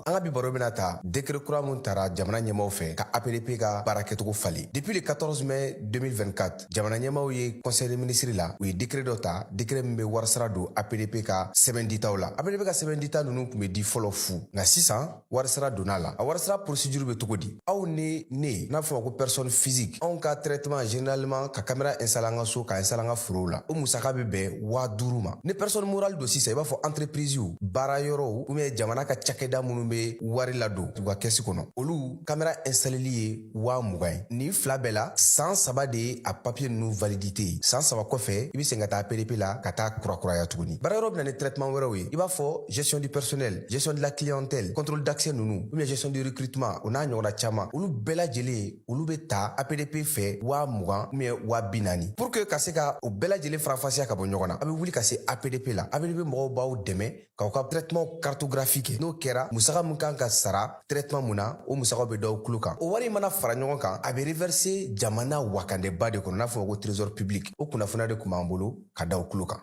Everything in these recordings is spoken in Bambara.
An ka bi baro bɛna ta décret kura mun tara jamana ɲɛmaw fɛ ka APDP ka baara kɛcogo falen. Depuis le 14 mai 2024, jamana ɲɛmaw ye conseil des ministres la, u ye décret dɔ ta, décret min bɛ warisara don APDP ka sɛbɛn ditaw la. APDP ka sɛbɛn dita ninnu tun bɛ di fɔlɔ fu, nka sisan warisara donna la. A warisara procédure bɛ cogo di? Aw ni ne n'a fɔ ma ko personne physique, anw ka traitement, généralement ka caméra installer an ka so, ka installer an ka forow la, o musaka bɛ bɛn 5000 ma. Ni personne morale don sisan, i b'a fɔ entreprise, baara yɔrɔw ou bien jamana ka cakɛda minnu bɛ wari ladon u ka kɛsi kɔnɔ, olu caméra installeli ye 20 000 ye. Nin fila bɛɛ la, san 3 de ye a papier ninnu validité ye. San 3 kɔfɛ, i bɛ segin ka taa APDP la ka taa kurakuraya tuguni. Baara yɔrɔ bɛ na ni traitement wɛrɛw ye, i b'a fɔ gestion du personnel, gestion de la clientèle, contrôle d'accès ninnu, ou bien gestion du recrutement, o n'a ɲɔgɔnna caman. Olu bɛɛ lajɛlen, olu bɛ ta APDP fɛ 20 000 ou bien 40 000. Pour que ka se ka o bɛɛ lajɛlen faranfasiya ka bɔ ɲɔgɔn na, a bɛ wuli ka se APDP la. APDP mɔgɔw b'aw dɛmɛ k'aw ka traitement cartographie kɛ. N'o kɛra, musaka min kan ka sara traitement mun na, o musakaw bɛ d'aw tulo kan. O wari mana fara ɲɔgɔn kan, a bɛ reverser jamana wakandeba de kɔnɔ, n'a fɔ ko trésor public. O kunnafoniya de tun b'an bolo ka da aw tulo kan.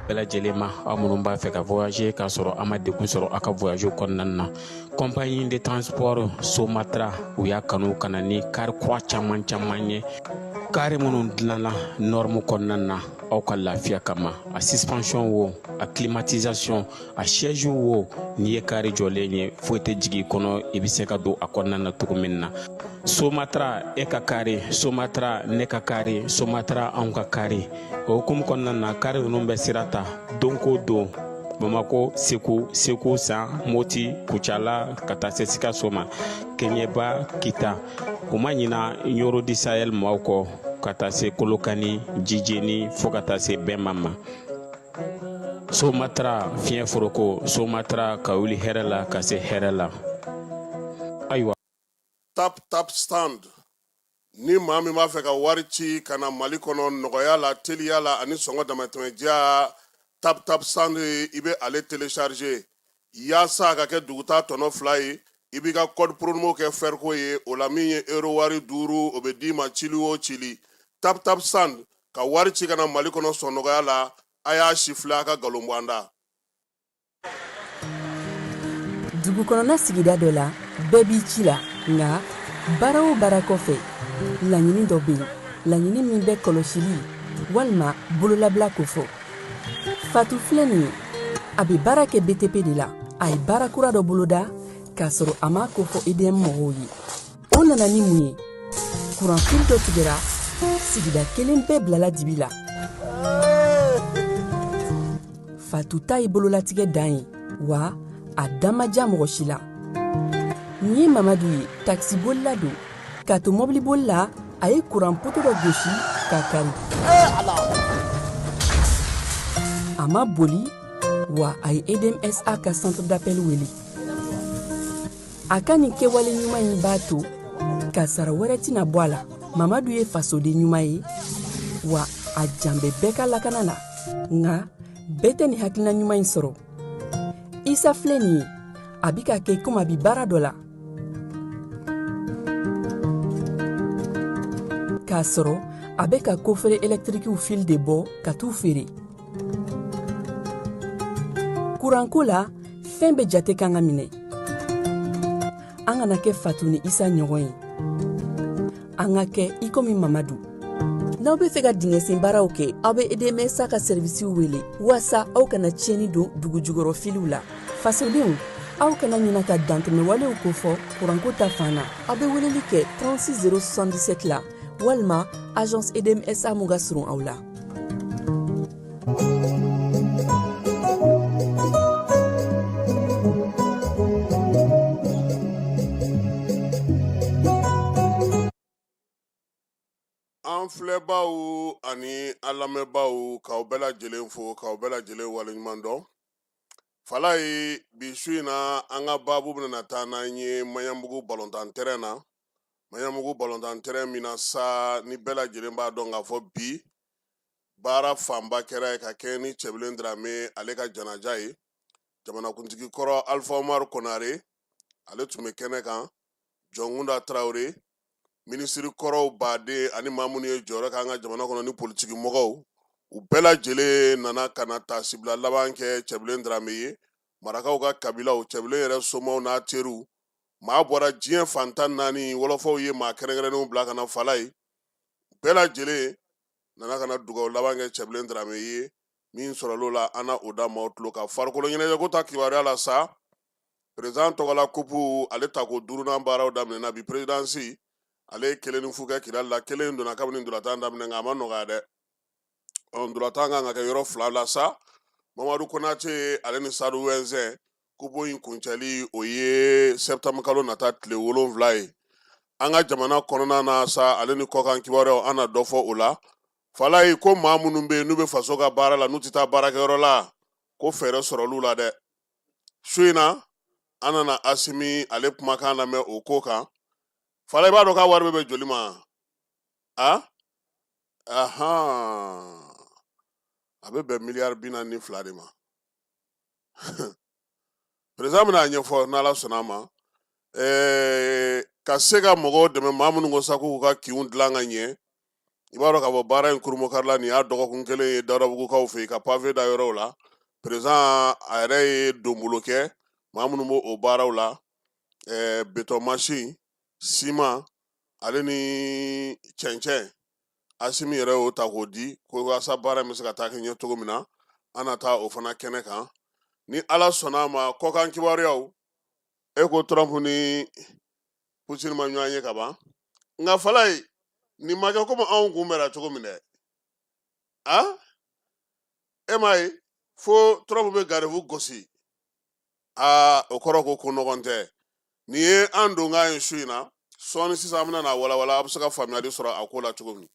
Bɛɛ lajɛlen ma, aw minnu b'a fɛ ka voyager k'a sɔrɔ a ma degun sɔrɔ aw ka voyage kɔnɔna na, compagnie de transport Somatra, u y'a kanu ka na ni kari kura caman caman ye, kari minnu dilanna norme kɔnɔna na aw ka lafiya kama. A suspension wo, a climatisation, a siège wo, n'i ye kari jɔlen ye, foyi tɛ jigin i kɔnɔ, i bɛ se ka don a kɔnɔna na cogo min na. Somatra, e ka kari Somatra, ne ka kari Somatra, anw ka kari. O hukumu kɔnɔna na, kari ninnu bɛ sira ta don ko don Bamako, Segu, Segu San, Moti, Kucala, ka taa se Sikaso ma, Kɛɲɛba, Kita. U ma ɲina Ɲoro di Sahel maaw kɔ, ka taa se Kolokani, Jijeni, fo ka taa se Bɛnma ma. Somatra fiɲɛ foroko, Somatra ka wuli hɛrɛ la ka se hɛrɛ la. Ayiwa. Tap Tap Send. Ni maa min b'a fɛ ka wari ci ka na Mali kɔnɔ nɔgɔya la, teliya la ani sɔngɔ damatɛmɛdiya, Tap Tap Send, i bɛ ale télécharger yaasa a ka kɛ duguta tɔnɔ fila ye. I b'i ka code promo kɛ fɛriko ye. O la, min ye euro wari 5, o bɛ d'i ma cili o cili. Tap Tap Send, ka wari ci ka na Mali kɔnɔ sɔn nɔgɔya la. A y'a si filɛ, a ka nkalon bɔ an da. Dugu kɔnɔna sigida dɔ la, bɛɛ b'i ci la, nka baara o baara kɔfɛ, laɲini dɔ bɛ yen, laɲini min bɛ kɔlɔsili walima bololabila kofɔ. Fatu filɛ nin ye, a bɛ baara kɛ BTP de la. A ye baara kura dɔ boloda k'a sɔrɔ a m'a kofɔ EDM mɔgɔw ye. O nana ni mun ye? Kuranfili dɔ tigɛra, sigida kelen bɛɛ bilala dibi la. Fatu ta ye bololatigɛ dan ye, wa a da ma diya mɔgɔ si la. Nin ye Mamadu ye, takisibolila don. K'a to mɔbiliboli la, a ye kuran poto dɔ gosi k'a kari. A ma boli wa, a ye EDMSA ka centre d'appel wele. A ka nin kɛwale ɲuman in b'a to kasara wɛrɛ tɛna bɔ a la. Mamadu ye fasoden ɲuman ye, wa a jan bɛ bɛɛ ka lakana na. Nka bɛɛ tɛ nin hakilina ɲuman in sɔrɔ. Isa filɛ nin ye, a bi ka kɛ komi a bi baara dɔ la, k'a sɔrɔ a bɛ ka kofere ɛlɛtirikiw fil de bɔ ka t'u feere. Kuranko la, fɛn bɛɛ jate kan ka minɛ. An kana kɛ Fatu ni Isa ɲɔgɔn ye, an ka kɛ i komi Mamadu. N'aw bɛ fɛ ka dingɛsen baaraw kɛ, aw bɛ EDMSA ka sɛrivisiw wele waasa aw kana tiɲɛni don dugu jukɔrɔ filiw la. Fasodenw, aw kana ɲina ka dantɛmɛwalew kofɔ kuranko ta fan na. Aw bɛ weleli kɛ 36 077 la walima agence EDMSA mun ka surun aw la. An An filɛbaw ani an lamɛnbaaw, k'aw bɛɛ lajɛlen fo, k'aw bɛɛ lajɛlen waleɲuman dɔn. Falayi, bi su in na, an ka baabu bɛna taa n'an ye Maɲanbugu balontan terrain na. Maɲanbugu balontan terrain min na sa, ni bɛɛ lajɛlen b'a dɔn k'a fɔ bi baara fanba kɛra ye ka kɛ ni Cɛbilen Darame ale ka janaja ye. Jamanakuntigi kɔrɔ Alifa Umaru Konare, ale tun bɛ kɛnɛ kan. Jɔnkunda Tarawele, minisiri kɔrɔw baden ani maa minnu ye jɔyɔrɔ k'an ka jamana kɔnɔ ni politiki mɔgɔw, u bɛɛ lajɛlen nana ka na taasibila laban kɛ Cɛbilen Darame ye. Marakaw ka kabilaw, Cɛbilen yɛrɛ somaw n'a teriw, maa bɔra diɲɛ fan 14. Wɔlɔfɔw ye maa kɛrɛnkɛrɛnnenw bila ka na. Falayi, bɛɛ lajɛlen nana ka na dugawu laban kɛ Cɛbilen Darame ye. Min sɔrɔl'o la, an na o da maaw tulo kan. Farikolo ɲɛnajɛko ta kibaruya la sa, président tɔgɔla kupu, ale tako duurunan baaraw daminɛna bi. Perezidansi, ale ye 1-0 kɛ Kidali la. Kelen donna kabini ntolatan daminɛ, nka a ma nɔgɔya dɛ. Ɔ, ntolatan kan ka kɛ yɔrɔ fila la sa. Mamadu Konate ale ni Sadu Wɛnzɛn, kupu in kuncɛli, o ye sɛptanburu kalo nata tile 7 ye. An ka jamana kɔnɔna na sa, ale ni kɔkan kibaruyaw, an na dɔ fɔ o la. Falayi, ko maa minnu bɛ yen n'u bɛ faso ka baara la, n'u tɛ taa baarakɛyɔrɔ la, ko fɛɛrɛ sɔrɔl'u la dɛ. Su in na, an nana Asimi ale kumakan lamɛn o ko kan. Falayi, b'a dɔn k'a wari bɛ bɛn joli ma? A ahan, a bɛ bɛn miliyari 42 de ma. Président bɛna a ɲɛfɔ n'Ala sɔnna a ma. Ka se ka mɔgɔw dɛmɛ, maa minnu ko sa k'u ka kinw dilan ka ɲɛ, i b'a dɔn k'a fɔ baara in kurunbonkarila. Nin y'a dɔgɔkun kelen ye Dawudabugukaw fɛ yen ka pavé da yɔrɔw la. Président a yɛrɛ ye donbolo kɛ maa minnu b'o o baaraw la, béton machine, siman ale ni cɛncɛn. Asimi yɛrɛ y'o ta k'o di ko walasa baara in bɛ se ka taa kɛ ɲɛ cogo min na. An na taa o fana kɛnɛ kan ni Ala sɔnna a ma. Kɔkan kibaruyaw, e ko Trump ni Putin ma ɲɔgɔn ye ka ban. Nka Falayi, nin ma kɛ komi anw kun bɛra cogo min dɛ. A e m'a ye fo Trump bɛ garibu gosi, aa, o kɔrɔ ko nɔgɔn tɛ. Nin ye an donkan ye su in na. Sɔɔni sisan, an bɛna n'a walawala, a bɛ se ka faamuyali sɔrɔ a ko la cogo min.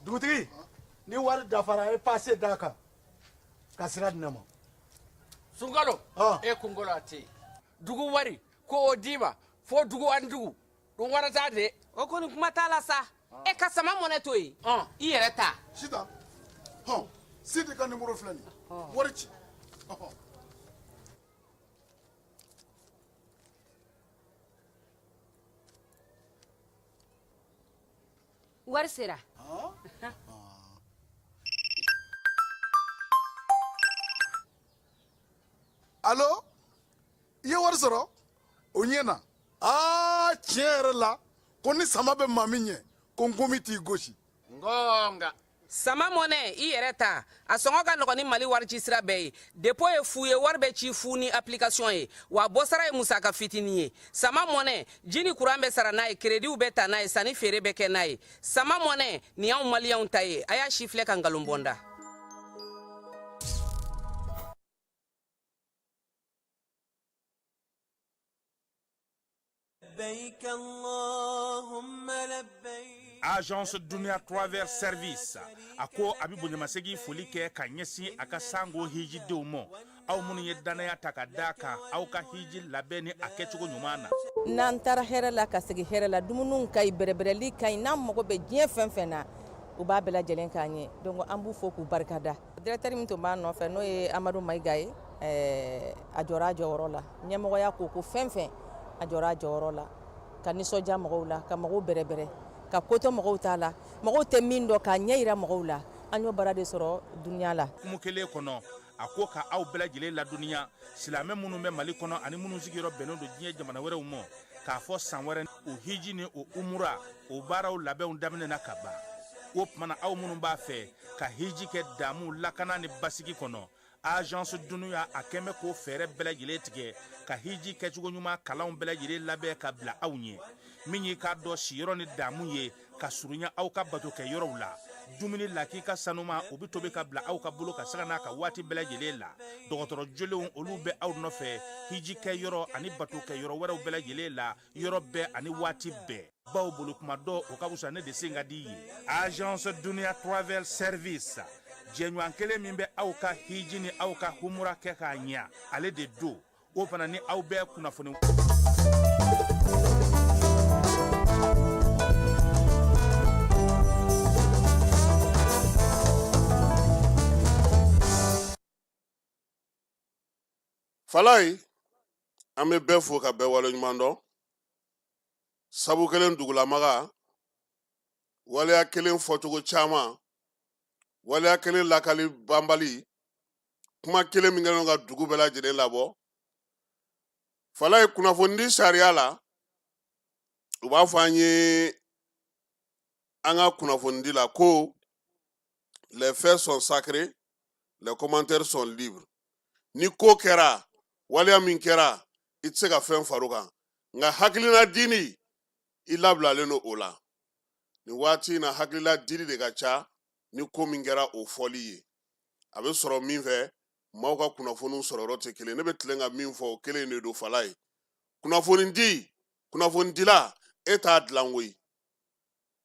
Dugutigi, ni wari dafara, a ye pase d'a kan ka sira di ne ma. Sunkalo, e kunkolo a tɛ yen. Dugu wari ko o d'i ma fo dugu ani dugu ɗum warata de. O kɔni, kuma t'a la sa. E ka sama mɔnɛ to yen, i yɛrɛ ta. Sitan, hɔn, Sidi ka nimoro filɛ nin ye, wari ci. Ɔhɔn. Wari sera. Alo, i ye wari sɔrɔ, o ɲɛna. Aa, tiɲɛ yɛrɛ la, ko ni sama bɛ maa min ɲɛ, ko nkomi t'i gosi. Ngonga. Sama mɔnɛ, i yɛrɛ ta, a sɔngɔ ka nɔgɔn ni Mali warici sira bɛɛ ye. Dépôt ye fu ye, wari bɛ ci fu ni application ye, wa bɔsara ye musaka fitinin ye. Sama mɔnɛ, ji ni kuran bɛ sara n'a ye, créditw bɛ ta n'a ye, sanni feere bɛ kɛ n'a ye. Sama mɔnɛ nin y'anw maliyɛnw ta ye. A y'a si filɛ ka nkalon bɔ n da. Agence Dunia Travel Service a ko a bɛ bonyamasegin foli kɛ ka ɲɛsin a ka sango hijidenw ma, aw minnu ye dannaya ta ka da kan aw ka hiji labɛn ni a kɛcogo ɲuman na. N'an taara hɛrɛ la ka segin hɛrɛ la, dumuniw ka ɲi, bɛrɛbɛrɛli ka ɲi. N'an mago bɛ diɲɛ fɛn fɛn na, u b'a bɛɛ lajɛlen k'an ye. Donc an b'u fo k'u barikada. Directeur min tun b'a nɔfɛ, n'o ye Amadu Mayiga ye, a jɔra a jɔyɔrɔ la. Ɲɛmɔgɔya ko fɛn fɛn, a jɔra a jɔyɔrɔ la ka nisɔndiya mɔgɔw la, ka mɔgɔw bɛrɛbɛrɛ, ka kotɔ mɔgɔw t'a la, mɔgɔw tɛ min dɔn k'a ɲɛ yira mɔgɔw la. An y'o baara de sɔrɔ Dunia la. Kumu kelen kɔnɔ, a ko ka aw bɛɛ lajɛlen ladɔnniya, silamɛ minnu bɛ Mali kɔnɔ ani minnu sigiyɔrɔ bɛnnen don diɲɛ jamana wɛrɛw ma, k'a fɔ san wɛrɛ o hiji ni o umura o baaraw labɛnw daminɛna ka ban. O tuma na, aw minnu b'a fɛ ka hiji kɛ damu, lakana ni basigi kɔnɔ, Agence Dunia a kɛn bɛ k'o fɛɛrɛ bɛɛ lajɛlen tigɛ. ka hiji kɛcogo ɲuman kalanw bɛɛ lajɛlen labɛn ka bila aw ɲɛ. Min y'i k'a dɔn siyɔrɔ ni damu ye ka surunya aw ka batokɛ yɔrɔw la, dumuni lakika sanuma o bɛ tobi ka bila aw ka bolo ka sanga n'a ka waati bɛɛ lajɛlen la. Dɔgɔtɔrɔ jolenw olu bɛ aw nɔfɛ hiji kɛ yɔrɔ ani batokɛ yɔrɔ wɛrɛw bɛɛ lajɛlen la, yɔrɔ bɛɛ ani waati bɛɛ. Baw bolo kuma dɔ o ka fisa ne de sen ka di ye. Agence Dunia Travel Service, jɛɲɔgɔn kelen min bɛ aw ka hiji ni aw ka humura kɛ k'a ɲɛ, ale de don. O fana ni aw bɛɛ kunnafoni. Falayi, an bɛ bɛɛ fo ka bɛɛ waleɲuman dɔn. Sabu kelen dugulamaga, waleya kelen fɔcogo caman, waleya kelen lakali banbali, kuma kelen min kɛlen ka dugu bɛɛ lajɛlen labɔ. Falayi, kunnafonidi sariya la, u b'a fɔ an ye an ka kunnafonidi la ko les faits sont sacrés, les commentaires sont libres. Ni ko kɛra, waleya min kɛra, i tɛ se ka fɛn far'o kan, nka hakilina dili, i labilalen don o la. Nin waati in na, hakilila dili de ka ca ni ko min kɛra o fɔli ye. A bɛ sɔrɔ min fɛ, maaw ka kunnafoniw sɔrɔ yɔrɔ tɛ kelen. Ne bɛ tilen ka min fɔ, o kelen de don. Falayi, kunnafoni di, kunnafonidila, e t'a dilan koyi.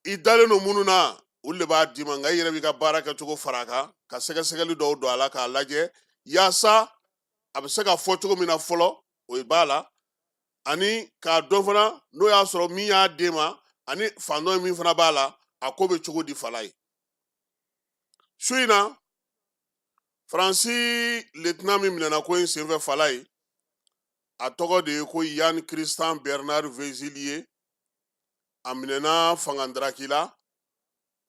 I dalen don minnu na, olu de b'a d'i ma, nka i yɛrɛ b'i ka baara kɛcogo fara a kan, ka sɛgɛsɛgɛli dɔw don a la k'a lajɛ yaasa a bɛ se ka fɔ cogo min na fɔlɔ, o b'a la, ani k'a dɔn fana n'o y'a sɔrɔ min y'a d'e ma ani fandɔn min fana b'a la, a ko bɛ cogo di. Falayi, su in na, Faransi lieutenant min minɛna ko in senfɛ, Falayi, a tɔgɔ de ye ko Yan Christian Bernard Vezilier. A minɛna fangandaraki la,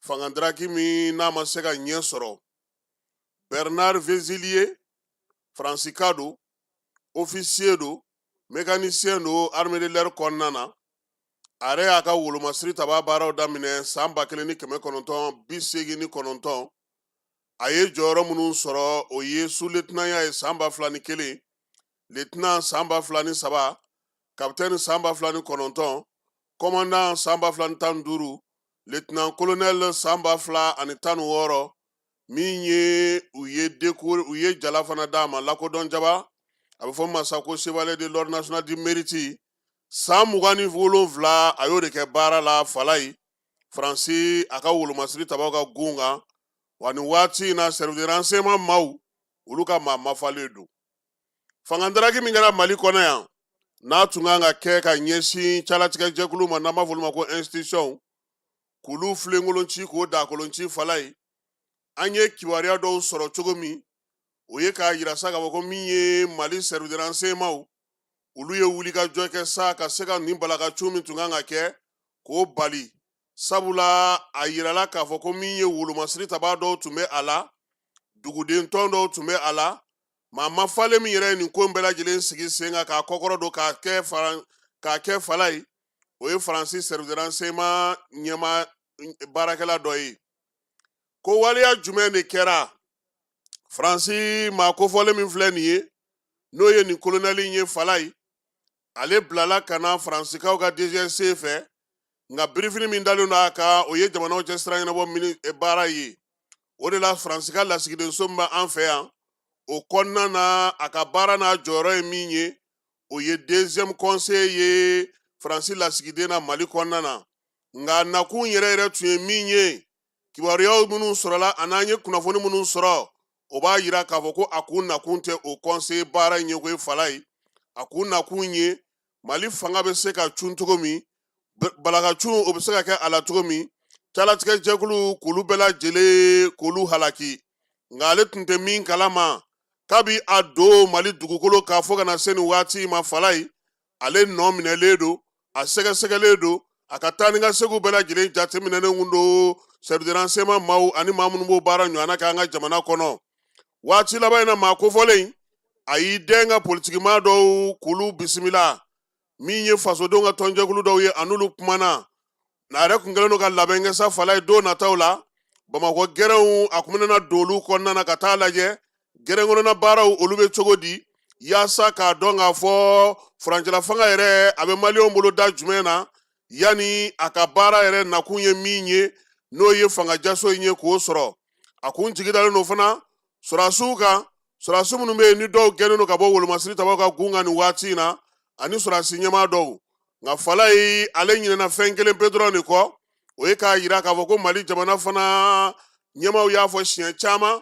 fangandaraki min n'a ma se ka ɲɛ sɔrɔ. Bernard Vezilier, Faransika don, officier don, mécanicien don armée de l'air kɔnɔna na. A yɛrɛ y'a ka wolomasiri taba baaraw daminɛ san 1989. A ye jɔyɔrɔ minnu sɔrɔ, o ye sous-lieutenant ye san 2001, lieutenant san 2003, capitaine san 2009, commandant san 2015, lieutenant colonel san 2016. Min ye u ye décoré, u ye jala fana d'a ma, lakodɔn jaba, a bɛ fɔ ma sa ko chevalier de l'ordre national du mérite. San 27, a y'o de kɛ baara la, Falayi, Faransi a ka wolomasiri tabaw ka gun kan. Wa nin waati in na, service de renseignement maaw, olu ka maa mafalen don. Fangandaraki min kɛra Mali kɔnɔ yan, n'a tun kan ka kɛ ka ɲɛsin calatigɛ jɛkulu ma, n'an b'a fɔ olu ma ko institution, k'olu filenkolon ci, k'o dakolon ci, Falayi, an ye kibaruya dɔw sɔrɔ cogo min, o ye k'a yira sa k'a fɔ ko min ye Mali service de renseignement, olu ye wulikajɔ kɛ sa ka se ka nin balakacun min tun kan ka kɛ, k'o bali. Sabula a yirala k'a fɔ ko min ye wolomasiri tabaa dɔw tun bɛ a la, duguden tɔn dɔw tun bɛ a la, maa mafalen min yɛrɛ ye nin ko in bɛɛ lajɛlen sigi sen kan k'a kɔkɔrɔ don k'a kɛ, Falayi, o ye Faransi service de renseignement ɲɛmaa baarakɛla dɔ ye. Ko waleya jumɛn de kɛra? Faransi maa kofɔlen min filɛ nin ye, n'o ye nin kolonɛli in ye, Falayi, ale bilala ka na Faransikaw ka DGSE fɛ, nka birifini min dalen don a kan, o ye jamanaw cɛ sira ɲɛnabɔ mini baara ye. O de la, Faransi ka lasigidenso min bɛ an fɛ yan, o kɔnɔna na, a ka baara n'a jɔyɔrɔ ye min ye, o ye deuxième conseiller ye Faransi lasigiden na Mali kɔnɔna na. Nka nakun yɛrɛ yɛrɛ tun ye min ye, kibaruyaw minnu sɔrɔla ani an ye kunnafoni minnu sɔrɔ, o b'a yira k'a fɔ ko a kun nakun tɛ o conseiller baara in ye koyi, Falayi. A kun nakun ye Mali fanga bɛ se ka cun cogo min, balakacun o bɛ se ka kɛ a la cogo min, calatigɛ jɛkulu k'olu bɛɛ lajɛlen k'olu halaki. Nka ale tun tɛ min kalama, kabi a don Mali dugukolo kan fo ka na se nin waati ma, Falayi, ale nɔ minɛlen don, a sɛgɛsɛgɛlen don, a ka taa ni ka seginw bɛɛ lajɛlen jateminɛnen kun don service de renseignement maaw ani maa minnu b'o baara ɲɔgɔnna kɛ an ka jamana kɔnɔ. Waati laban in na, maa kofɔlen a y'i dɛn ka politikimaa dɔw k'olu bisimila, min ye fasodenw ka tɔnjɛkulu dɔw ye, a n'olu kumana. A yɛrɛ kun kɛlen don ka labɛn kɛ sa, Falayi, don nataw la, Bamakɔ gɛrɛnw, a kun bɛna don olu kɔnɔna na ka taa lajɛ gɛrɛn kɔnɔna baaraw olu bɛ cogo di. yaasa k'a dɔn k'a fɔ furancɛla fanga yɛrɛ a bɛ maliyɛnw bolo da jumɛn na, yanni a ka baara yɛrɛ nakun ye min ye, n'o ye fanga jaso in ye k'o sɔrɔ. A kun jigi dalen don fana sɔrɔdasiw kan, sɔrɔdasi minnu bɛ yen ni dɔw gɛnnen don ka bɔ wolomasiri tabaw ka gun kan nin waati in na, ani sɔrɔdasi ɲɛmaa dɔw. Nka Falayi ale ɲinɛna fɛn kelen pe dɔrɔn de kɔ, o ye k'a yira k'a fɔ ko Mali jamana fana ɲɛmaaw y'a fɔ siɲɛ caman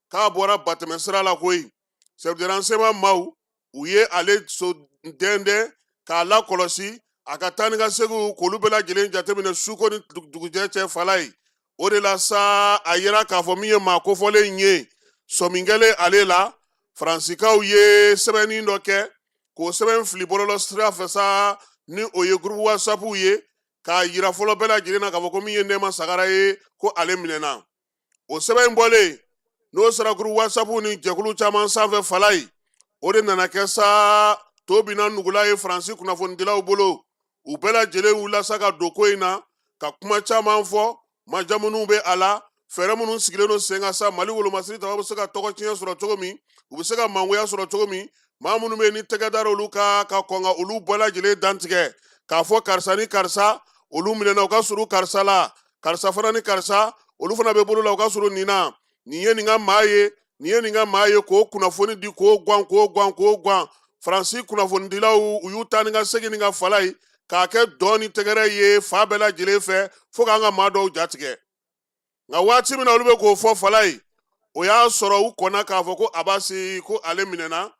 k'a bɔra batɛmɛ sira la koyi. Service de renseignement maaw, u ye ale so dɛndɛn k'a lakɔlɔsi, a ka taa ni ka seginw k'olu bɛɛ lajɛlen jateminɛ suko ni dugujɛ cɛ. Falayi, o de la sa a yira k'a fɔ min ye maa kofɔlen ye, sɔmi kɛlen ale la, Faransikaw ye sɛbɛnni dɔ kɛ k'o sɛbɛn fili bɔlɔlɔ sira fɛ sa, ni o ye groupe WhatsApp ye, k'a yira fɔlɔ bɛɛ lajɛlen na k'a fɔ ko min ye Nɛma Sagara ye, ko ale minɛna. O sɛbɛn in bɔlen, n'o sera groupe WhatsApp ni jɛkulu caman sanfɛ, Falayi, o de nana kɛ sa to binna nugula ye Faransi kunnafonidilaw bolo. U bɛɛ lajɛlen wulila sa ka don ko in na ka kuma caman fɔ, majamuniw bɛ a la, fɛɛrɛ minnu sigilen don sen kan sa Mali wolomasiri tabaw bɛ se ka tɔgɔ tiɲɛ sɔrɔ cogo min, u bɛ se ka mangoya sɔrɔ cogo min, maa minnu bɛ yen ni tɛgɛ dara olu kan ka kɔn ka olu bɛɛ lajɛlen dantigɛ k'a fɔ karisa ni karisa olu minɛna, u ka surun karisa la, karisa fana ni karisa olu fana bɛ bolo la, u ka surun nin na, nin ye nin ka maa ye, nin ye nin ka maa ye, k'o kunnafoni di, k'o gan, k'o gan, k'o gan. Faransi kunnafonidilaw, u y'u taa ni ka segin ni ka Falayi k'a kɛ dɔn ni tɛgɛrɛ ye fa bɛɛ lajɛlen fɛ fo k'an ka maa dɔw jatigɛ. Nka waati min na olu bɛ k'o fɔ, Falayi, o y'a sɔrɔ u kɔnna k'a fɔ ko Abasi, ko ale minɛna,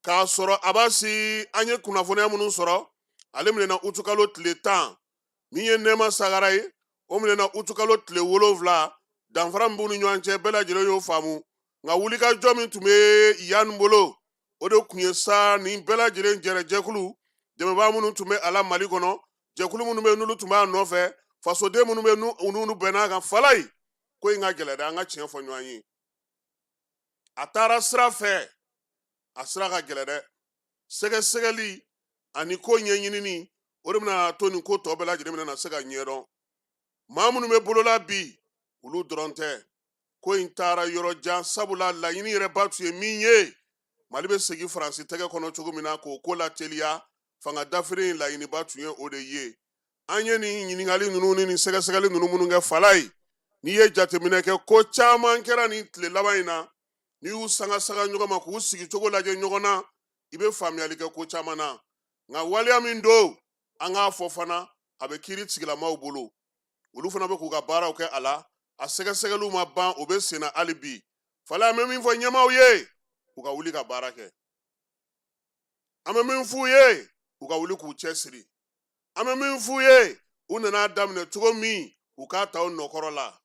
k'a sɔrɔ Abasi, an ye kunnafoniya minnu sɔrɔ, ale minɛna utukalo tile 10. Min ye Nɛma Sagara ye, o minɛna utukalo tile 7. Danfara min b'u ni ɲɔgɔn cɛ, bɛɛ lajɛlen y'o faamu. Nka wulikajɔ min tun bɛ yan bolo, o de tun ye sa nin bɛɛ lajɛlen jɛrɛ jɛkulu dɛmɛbaa minnu tun bɛ a la Mali kɔnɔ, jɛkulu minnu bɛ n'olu tun b'a nɔfɛ, fasoden minnu bɛ n'olu bɛnn'a kan. Falayi, ko in ka gɛlɛn dɛ, an ka tiɲɛ fɔ ɲɔgɔn ye. A taara sira fɛ, a sira ka gɛlɛn dɛ. Sɛgɛsɛgɛli ani ko ɲɛɲinini, o de bɛna to nin ko tɔ bɛɛ lajɛlen bɛna se ka ɲɛdɔn. Maa minnu bɛ bolola bi, olu dɔrɔn tɛ. Ko in taara yɔrɔ jan, sabula laɲini yɛrɛ ba tun ye min ye, Mali bɛ segin Faransi tɛgɛ kɔnɔ cogo min na k'o ko lateliya, fanga dafiri in laɲiniba tun ye o de ye. An ye nin ɲininkali ninnu ni nin sɛgɛsɛgɛli ninnu minnu kɛ, Falayi, n'i ye jateminɛ kɛ, ko caman kɛra nin tile laban in na. N'i y'u sanga sanga ɲɔgɔn ma k'u sigi cogo lajɛ ɲɔgɔn na, i bɛ faamuyali kɛ ko caman na. Nka waleya min don, an k'a fɔ fana, a bɛ kiiri tigilamaw bolo, olu fana bɛ k'u ka baaraw kɛ a la. A sɛgɛsɛgɛliw ma ban, o bɛ senna hali bi. Falayi, an bɛ min fɔ ɲɛmaaw ye, u ka wuli ka baara kɛ. An bɛ min f'u ye, u ka wuli k'u cɛsiri. An bɛ min f'u ye, u nana daminɛ cogo min, u k'a ta o nɔkɔrɔ la.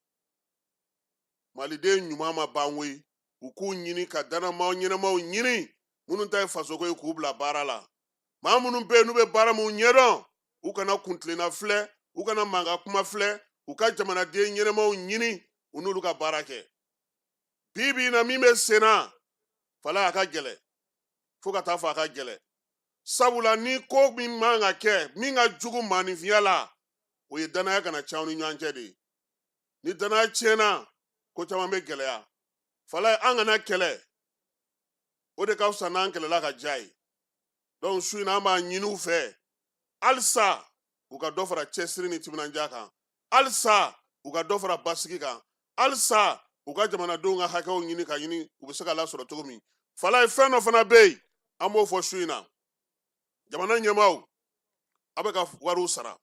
Maliden ɲuman ma ban koyi. U k'u ɲini ka dannamaw ɲɛnamaw ɲini, minnu ta ye fasoko ye, k'u bila baara la. Maa minnu bɛ yen n'u bɛ baara minnu ɲɛdɔn, u kana kuntilenna filɛ, u kana mankan kuma filɛ, u ka jamanaden ɲɛnamaw ɲini, u n'olu ka baara kɛ. Bi bi in na, min bɛ sen na, Falayi, a ka gɛlɛn fo ka taa fɔ a ka gɛlɛn, sabula ni ko min man ka kɛ, min ka jugu maaninfinya la, o ye danaya kana tiɲɛ aw ni ɲɔgɔn cɛ de ye. Ni danaya tiɲɛna, ko caman bɛ gɛlɛya. Falayi, an kana kɛlɛ, o de ka fisa n'an kɛlɛla ka diya ye. Donc su in na, an b'a ɲini u fɛ halisa u ka dɔ fara cɛsiri ni timinandiya kan, halisa u ka dɔ fara basigi kan, halisa u ka jamanadenw ka hakɛw ɲini ka ɲini u bɛ se ka lasɔrɔ cogo min. Falayi, fɛn dɔ fana bɛ yen, an b'o fɔ su in na. Jamana ɲɛmaaw, a bɛ ka wariw sara,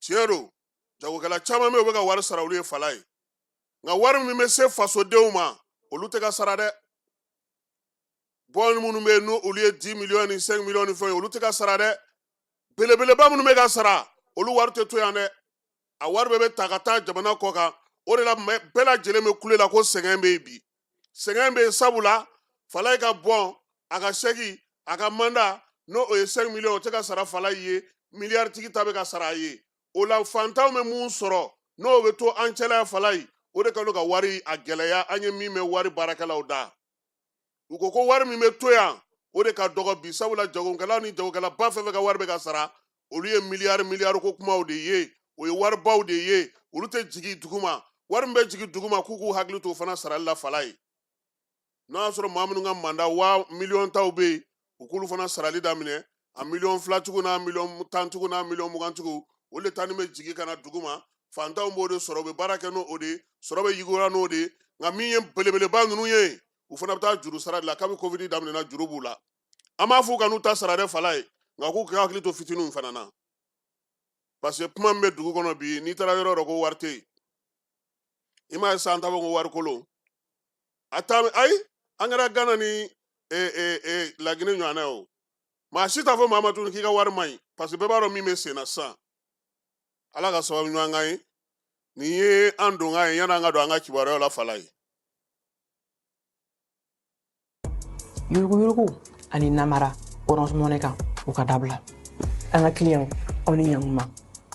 tiɲɛ don, jagokɛla caman bɛ yen, u bɛ ka wari sara, olu ye Falayi. Nka wari min bɛ se fasodenw ma, olu tɛ ka sara dɛ. Bɔn minnu bɛ yen n'olu olu ye 10 miliyɔn ni 5 miliyɔn ni fɛn ye, olu tɛ ka sara dɛ. Belebeleba minnu bɛ ka sara, olu wari tɛ to yan dɛ, a wari bɛɛ bɛ ta ka taa jamana kɔ kan. O de la bɛɛ lajɛlen bɛ kule la ko sɛgɛn bɛ yen bi. Sɛgɛn bɛ yen sabula Falayi ka bɔn, a ka sɛki, a ka manda, n'o o ye 5 miliyɔn, o tɛ ka sara Falayi ye, miliyaritigi ta bɛ ka sara a ye. O la fantanw bɛ mun sɔrɔ n'o bɛ to an cɛla yan, Falayi, o de ka ka wari a gɛlɛya. An ye min mɛn wari baarakɛlaw da, u ko ko wari min bɛ to yan, o de ka dɔgɔ bi, sabula jagokɛlaw ni jagokɛlaba fɛn fɛn ka wari bɛ ka sara, olu ye miliyari miliyari ko kumaw de ye, o ye waribaw de ye, olu tɛ jigin duguma. Wari min bɛ jigin duguma, k'u k'u hakili to o fana sarali la, Falayi. N'o y'a sɔrɔ maa minnu ka manda waa miliyɔn taw bɛ yen, u k'olu fana sarali daminɛ. A 2 miliyɔn tigiw n'a 10 miliyɔn tigiw n'a 20 miliyɔn tigiw, olu de tani bɛ jigin ka na dugu ma. Fantanw b'o de sɔrɔ, u bɛ baara kɛ n'o o de ye, sɔrɔ bɛ yiriwa n'o de ye. Nka min ye belebeleba ninnu ye, u fana bɛ taa juru sara de la. Kabi Covid daminɛna, juru b'u la. An b'a fɔ u kan'u ta sara dɛ, fala ye, nka k'u ka hakili to fitininw fana na, parce que kuma min bɛ dugu kɔnɔ bi, n'i taara yɔrɔ o yɔrɔ ko wari tɛ yen, i m'a ye sisan, an t'a fɔ ko wari kolon a ta. Ayi, an kɛra Gana ni Laginɛ ɲɔgɔnna ye. O maa si t'a fɔ maa ma tuguni k'i ka wari man ɲi, parce que bɛɛ b'a dɔn min bɛ sen na sisan. Ala ka sababu ɲuman k'an ye. Nin ye an donkan ye yanni an ka don an ka kibaruyaw la, fala ye. Yuruguyurugu ani namara Orange Money kan, o ka dabila. An ka kiliyanw, aw ni ɲankuma.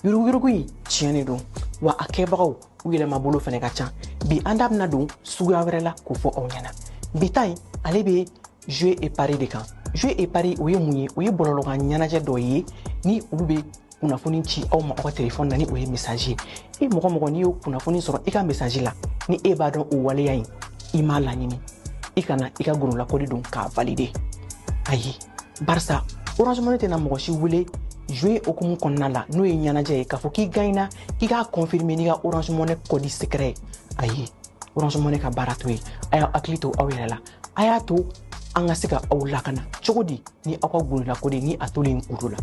Yuruguyurugu in tiɲɛ de don wa, a kɛbagaw u yɛlɛmabolo fɛnɛ ka ca. Bi, an da bɛna don suguya wɛrɛ la k'o fɔ aw ɲɛna. Bi ta in, ale bɛ jeu et pari de kan. Jeu et pari, o ye mun ye? O ye bɔlɔlɔkan ɲɛnajɛ dɔ ye ni olu bɛ kunnafoni ci aw ma aw ka telefɔni na, ni o ye message ye. E mɔgɔ mɔgɔ, n'i y'o kunnafoni sɔrɔ i ka message la, ni e b'a dɔn o waleya in i m'a laɲini, i kana i ka gololakɔli don k'a valider. Ayi, barisa Orange Money tɛna mɔgɔ si wele jeu hukumu kɔnɔna la, n'o ye ɲɛnajɛ ye, k'a fɔ k'i gagnera, k'i k'a confirmer n'i ka Orange Money code secret ye. Ayi, Orange Money ka baara to ye. A y'aw hakili to aw yɛrɛ la. A y'a to an ka se ka aw lakana cogo di ni aw ka gololakɔli ni a tolen kudo la?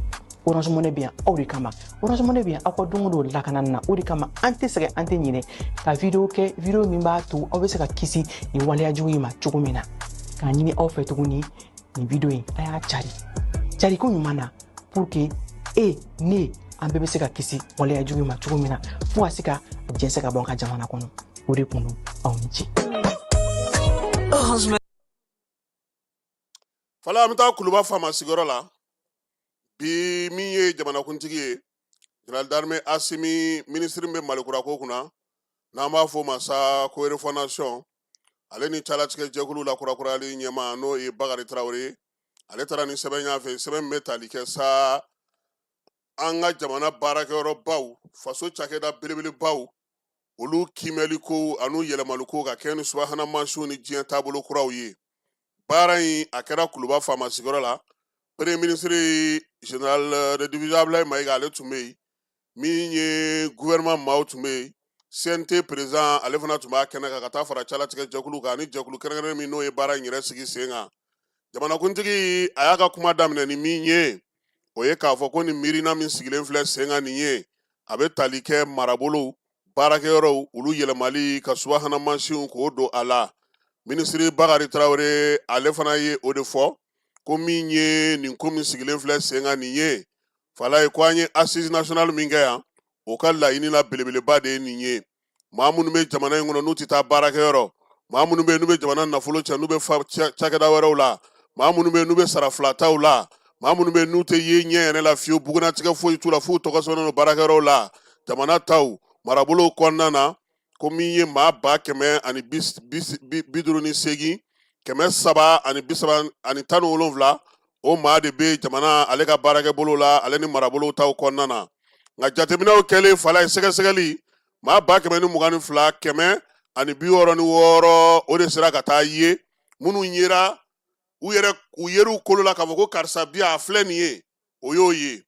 Orange Money bɛ yan aw de kama. Orange Money bɛ yan aw ka don o don lakanani na. O de kama an tɛ sɛgɛn, an tɛ ɲinɛ ka video kɛ, video min b'a to aw bɛ se ka kisi nin waleya jugu in ma cogo min na. K'a ɲini aw fɛ tuguni, nin video in, a y'a cari cariko ɲuman na, pour que e ne, an bɛɛ bɛ se ka kisi waleya jugu in ma cogo min na, fo ka se ka jɛnsɛn ka bɔ an ka jamana kɔnɔ. O de kun don. Aw ni ce. Fala, an bɛ taa Kuluba faama sigiyɔrɔ la bi. Min ye jamanakuntigi ye, général d'armée Asimi, minisiri bɛ Malikura ko kunna, n'an b'a fɔ o ma sa ko refondation, ale ni calatigɛ jɛkulu la kurakurayali ɲɛmaa, n'o ye Bakari Tarawele ye, ale taara ni sɛbɛn y'a fɛ, sɛbɛn min bɛ tali kɛ sa an ka jamana baarakɛyɔrɔbaw, faso cakɛda belebelebaw, olu kiimɛli kow an'u yɛlɛmali ko ka kɛ ni subahana mansinw ni diɲɛ taabolo kuraw ye. Baara in, a kɛra Kuluba faama sigiyɔrɔ la. Premier ministre général de division Ablaye Mayiga, ale tun bɛ yen. Min ye gouvernement maaw tun bɛ yen. CNT président, ale fana tun b'a kɛnɛ kan, ka taa fara calatigɛ jɛkulu kan ani jɛkulu kɛrɛnkɛrɛnnen min n'o ye baara in yɛrɛ sigi sen kan. Jamanakuntigi, a y'a ka kuma daminɛ ni min ye, o ye k'a fɔ ko nin miirina min sigilen filɛ sen kan nin ye, a bɛ tali kɛ marabolow baarakɛyɔrɔw, olu yɛlɛmali ka subahana mansinw k'o don a la. Minisiri Bakari Tarawele, ale fana ye o de fɔ ko min ye nin ko min sigilen filɛ sen kan nin ye, fala ye, ko an ye assise nationale min kɛ yan, o ka laɲini la belebeleba de ye nin ye. Maa minnu bɛ jamana in kɔnɔ n'u tɛ taa baarakɛyɔrɔ, maa minnu bɛ yen n'u bɛ jamana nafolo cɛ, n'u bɛ fa cakɛda wɛrɛw la, maa minnu bɛ yen n'u bɛ sara filataw la, maa minnu bɛ yen n'u tɛ ye ɲɛ yɛrɛ la fiyewu, bugunnatigɛ foyi t'u la f'u tɔgɔ sɛbɛnnen don baarakɛyɔrɔw la jamana taw marabolow kɔnɔna na, ko min ye maa 158 330 317, o maa de bɛ jamana ale ka baarakɛbolo la, ale ni marabolow taw kɔnɔna na. Nka jateminɛw kɛlen, fala ye, sɛgɛsɛgɛli, maa 122 166, o de sera ka taa ye minnu yera u yɛrɛ, u yer'u kolo la k'a fɔ ko karisa bi a filɛ nin ye, o y'o ye.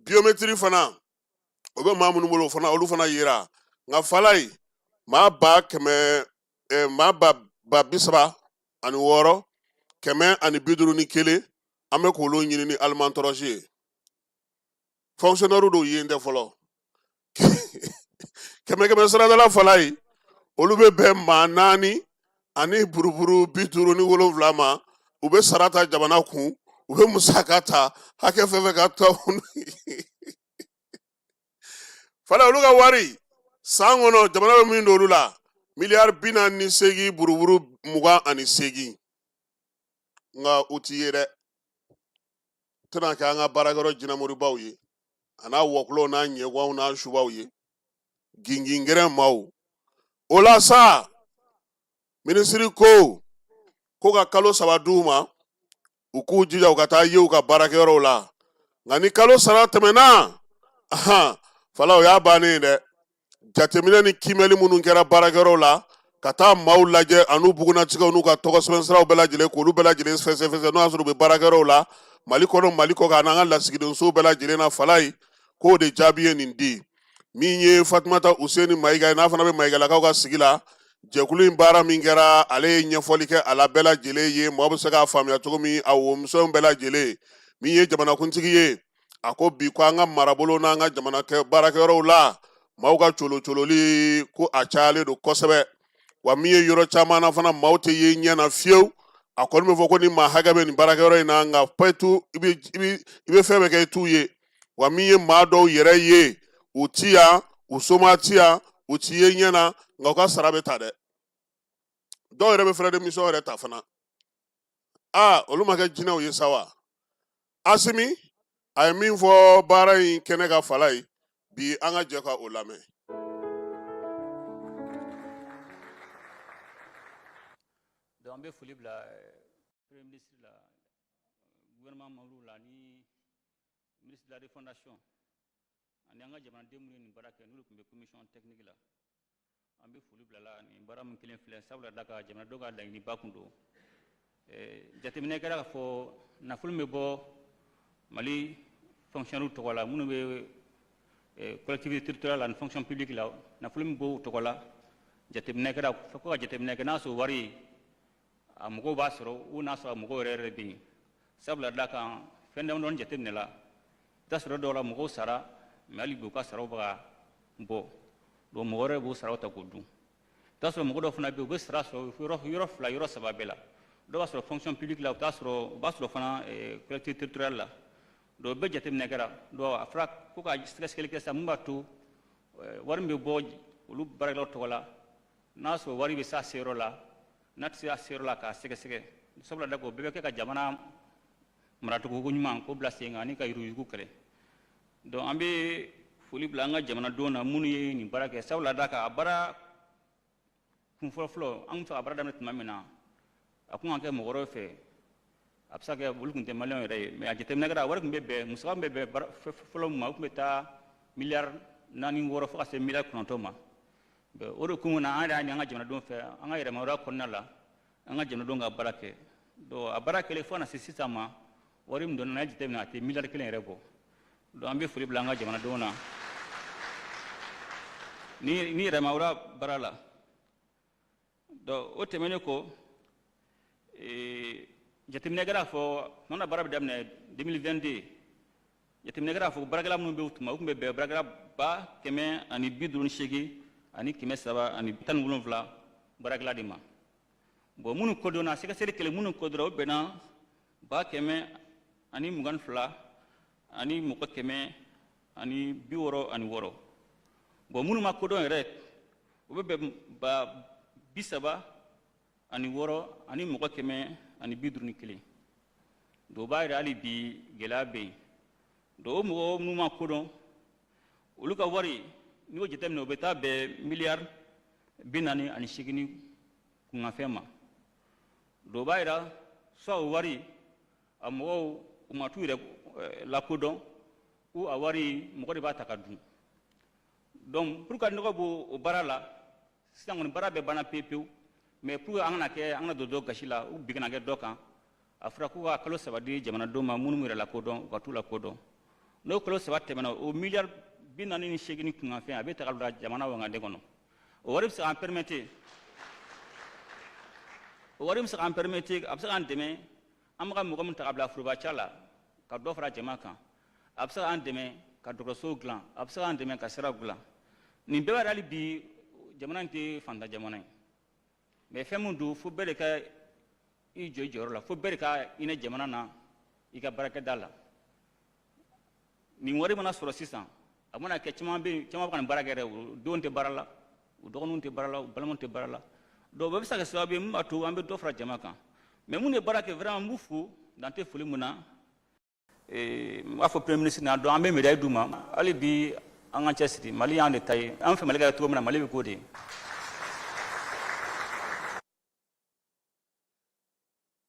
Biométrie fana, o bɛ maa minnu bolo, o fana, olu fana yera. Nka fala ye, maa ba kɛmɛ maa ba ba 36 151, an bɛ k'olu ɲini ni alimantɔrɔsi ye. Fonctionnaire dɔw yen tɛ fɔlɔ. Kɛmɛ kɛmɛ saradala, fala ye, olu bɛ bɛn maa naani ani buruburu 57 ma. U bɛ sara ta jamana kun, u bɛ musaka ta hakɛ fɛn fɛn ka to fala, olu ka wari san kɔnɔ, jamana bɛ min don olu la, miliyari 48 buruburu 28. Nka u ti ye dɛ, tɛna kɛ an ka baarakɛyɔrɔ jinɛmoribaw ye, a n'a wɔkulɔw n'a ɲɛgwanw n'a subaw ye, gingingɛrɛ maaw. O la sa, minisiri ko ko ka kalo 3 d'u ma, u k'u jija u ka taa ye u ka baarakɛyɔrɔw la. Nka ni kalo sara tɛmɛna, ahan, fala, o y'a bannen ye dɛ. Jateminɛ ni kiimɛli minnu kɛra baarakɛyɔrɔw la. ka taa maaw lajɛ an'u bugunnatigɛw n'u ka tɔgɔ sɛbɛn siraw bɛɛ lajɛlen, k'olu bɛɛ lajɛlen fɛsɛfɛsɛ, n'o y'a sɔrɔ u bɛ baarakɛyɔrɔw la Mali kɔnɔ, Mali kɔkan, an'an ka lasigidensow bɛɛ lajɛlen na. Falayi k'o de jaabi ye nin di. Min ye Fatumata Useni Mayiga ye, n'a fana bɛ Mayigalakaw ka sigi la, jɛkulu in baara min kɛra, ale ye ɲɛfɔli kɛ a la bɛɛ lajɛlen ye, mɔgɔ bɛ se k'a faamuya cogo min, a womisɛnw bɛɛ lajɛlen. Min ye jamanakuntigi ye, a ko bi ko an ka marabolo n'an ka jamana baarakɛyɔrɔw la, maaw ka colocololi ko a cayalen don kosɛbɛ. Wa min ye yɔrɔ caman na fana, maaw tɛ ye ɲɛ na fiyewu. A kɔni bɛ fɔ ko ni maa hakɛ bɛ nin baarakɛyɔrɔ in na, nka pɛtu i bɛ fɛn bɛɛ kɛ i t'u ye. Wa min ye maa dɔw yɛrɛ ye, u ti yan, u soma ti yan, u ti ye ɲɛ na, nka u ka sara bɛ ta dɛ. Dɔw yɛrɛ bɛ frais de mission yɛrɛ ta fana. Aa, olu ma kɛ jinɛw ye sa wa? Asimi a ye min fɔ baara in kɛnɛ kan, Falayi, bi an ka jɛ ka o lamɛn. Donc an bɛ foli bila Premier ministre la, gouvernement membre la, ni ministre de la refondation, ani an ka jamanaden minnu ye nin baara kɛ, n'olu tun bɛ commission technique la. An bɛ foli bila la nin baara min kelen filɛ, sabula da ka jamanadenw ka laɲiniba kun don. Jateminɛ kɛra k'a fɔ nafolo min bɛ bɔ Mali fonctionnaire tɔgɔ la, minnu bɛ collectivité territoriale la ani fonction publique la, nafolo min b'o tɔgɔ la, jateminɛ kɛra fo ka jateminɛ kɛ n'a sɔrɔ wari a mɔgɔw b'a sɔrɔ u n'a sɔrɔ a mɔgɔw yɛrɛ yɛrɛ bɛ yen. Sabula da kan fɛn damadɔni jateminɛ la, i t'a sɔrɔ dɔw la mɔgɔw sara, mais hali bi u ka saraw bɛ ka bɔ, donc mɔgɔ wɛrɛ b'o saraw ta k'o dun. I t'a sɔrɔ mɔgɔ dɔw fana bɛ yen, u bɛ sara sɔrɔ yɔrɔ fila, yɔrɔ saba bɛɛ la. Dɔw b'a sɔrɔ fonction publique la, u t'a sɔrɔ, u b'a sɔrɔ fana collectivité territoriale la. Donc bɛɛ jateminɛ kɛra. Donc a fɔra ko ka sɛgɛsɛgɛli kɛ sisan mun b'a to wari min bɛ bɔ olu baarakɛlaw tɔgɔ la, n'a sɔrɔ wari bɛ s'a seyɔrɔ la, n'a tɛ se a seyɔrɔ la, k'a sɛgɛsɛgɛ. Sabula da ko bɛɛ bɛ kɛ ka jamana maracogo ko ɲuman k'o bila sen kan ani ka yuruguyurugu kɛlɛ. Donc an bɛ foli bila an ka jamanadenw na minnu ye nin baara kɛ. Sabula da kan a baara kun fɔlɔfɔlɔ, an tun fɛ ka baara daminɛ tuma min na, a kun ka kɛ mɔgɔ wɛrɛw fɛ, a bɛ se ka kɛ olu tun tɛ maliyɛnw yɛrɛ ye, mais a jateminɛ kɛra a wari tun bɛ bɛn, musaka min bɛ bɛn fɔlɔ min ma, o tun bɛ taa miliyari 4 6 fo ka se miliyari 9 ma. O de kun na an yɛrɛ y'a ɲini an ka jamanadenw fɛ, an ka yɛrɛmahɔrɔnya kɔnɔna la, an ka jamanadenw ka baara kɛ. Donc a baara kɛlen fo ka na se sisan ma, wari min donna, n'a jateminɛ, a tɛ miliyari 1 yɛrɛ bɔ. Donc an bɛ foli bila an ka jamanadenw na ni yɛrɛmahɔrɔnya baara la. Donc o tɛmɛnen kɔ, jateminɛ kɛra fɔ tuma na baara bɛ daminɛ 2022, jateminɛ kɛra fɔ baarakɛla minnu bɛ o tuma, u tun bɛ bɛn baarakɛla 158,317 baarakɛla de ma. Bon, minnu kodɔnna, sɛgɛsɛgɛli kɛlen, minnu kodɔnna, o bɛnna 122,166. Bon, minnu ma kodɔn yɛrɛ, o bɛ bɛn 36151. Donc o b'a yira hali bi gɛlɛya bɛ yen. Donc o mɔgɔ minnu ma kodɔn, olu ka wari, n'i y'o jateminɛ, o bɛ taa bɛn miliyari 48 ni kunkanfɛn ma. Donc o b'a yira soit o wari a mɔgɔw u ma t'u yɛrɛ lakodɔn, ou a wari mɔgɔ de b'a ta ka dun. Donc pour que nɔgɔ b'o o baara la sisan kɔni, baara bɛɛ banna pewu pewu, mais pour que an kana kɛ an kana don dɔ gasi la, u bi kana kɛ dɔ kan, a fɔra k'u ka kalo 3 di jamanadenw ma, minnu yɛrɛ lakodɔn, u ka t'u lakodɔn. N'o kalo 3 tɛmɛna, o miliyari 48 ni kunkanfɛn, a bɛ ta ka bila jamana wagande kɔnɔ. O wari bɛ se k'an permettre, o wari bɛ se k'an permettre, a bɛ se k'an dɛmɛ an bɛ ka mɔgɔ min ta ka bila foroba ca la, ka dɔ fara jama kan, a bɛ se k'an dɛmɛ ka dɔgɔtɔrɔsow dilan, a bɛ se k'an dɛmɛ ka siraw dilan. Nin bɛɛ b'a yira hali bi jamana in tɛ fantan jamana ye, mais fɛn min don, fo bɛɛ de ka i jɔ i jɔyɔrɔ la, fo bɛɛ de ka hinɛ jamana na i ka baarakɛda la. Nin wari mana sɔrɔ sisan, a mana kɛ, caman bɛ yen, caman bɛ ka nin baara kɛ dɛ, u denw tɛ baara la, u dɔgɔninw tɛ baara la, u balimaw tɛ baara la. Donc o bɛɛ bɛ se ka kɛ sababu ye min b'a to an bɛ dɔ fara jama kan. Mais minnu ye baara kɛ, vraiment n b'u fo dan tɛ foli min na. N b'a fɔ Premier ministre na, donc an bɛ médaille d'u ma. Hali bi an k'an cɛsiri, Mali y'an de ta ye, an fɛ Mali ka kɛ cogo min na, Mali bɛ k'o de ye.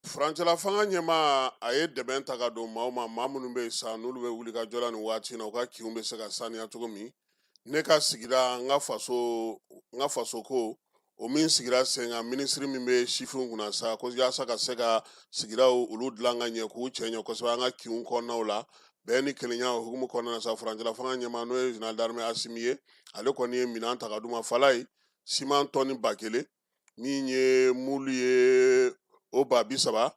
Furancɛla fanga ɲɛmaa, a ye dɛmɛ ta ka don maaw ma, maa minnu bɛ yen sa, n'olu bɛ wuli ka jɔ la nin waati in na, u ka kinw bɛ se ka saniya cogo min. Ne ka sigida, n ka faso, n ka faso ko O min sigira sen kan, minisiri min bɛ sifinw kunna sa, ko yaasa ka se ka sigidaw olu dilan ka ɲɛ, k'u cɛ ɲɛ kosɛbɛ an ka kinw kɔnɔnaw la, bɛn ni kelenya o hukumu kɔnɔna na sa, furancɛla fanga ɲɛmaa, n'o ye général d'armée Asimi ye, ale kɔni ye minɛn ta ka d'u ma. Falaye, siman tɔni 1000, min ye mulu ye o 30 000,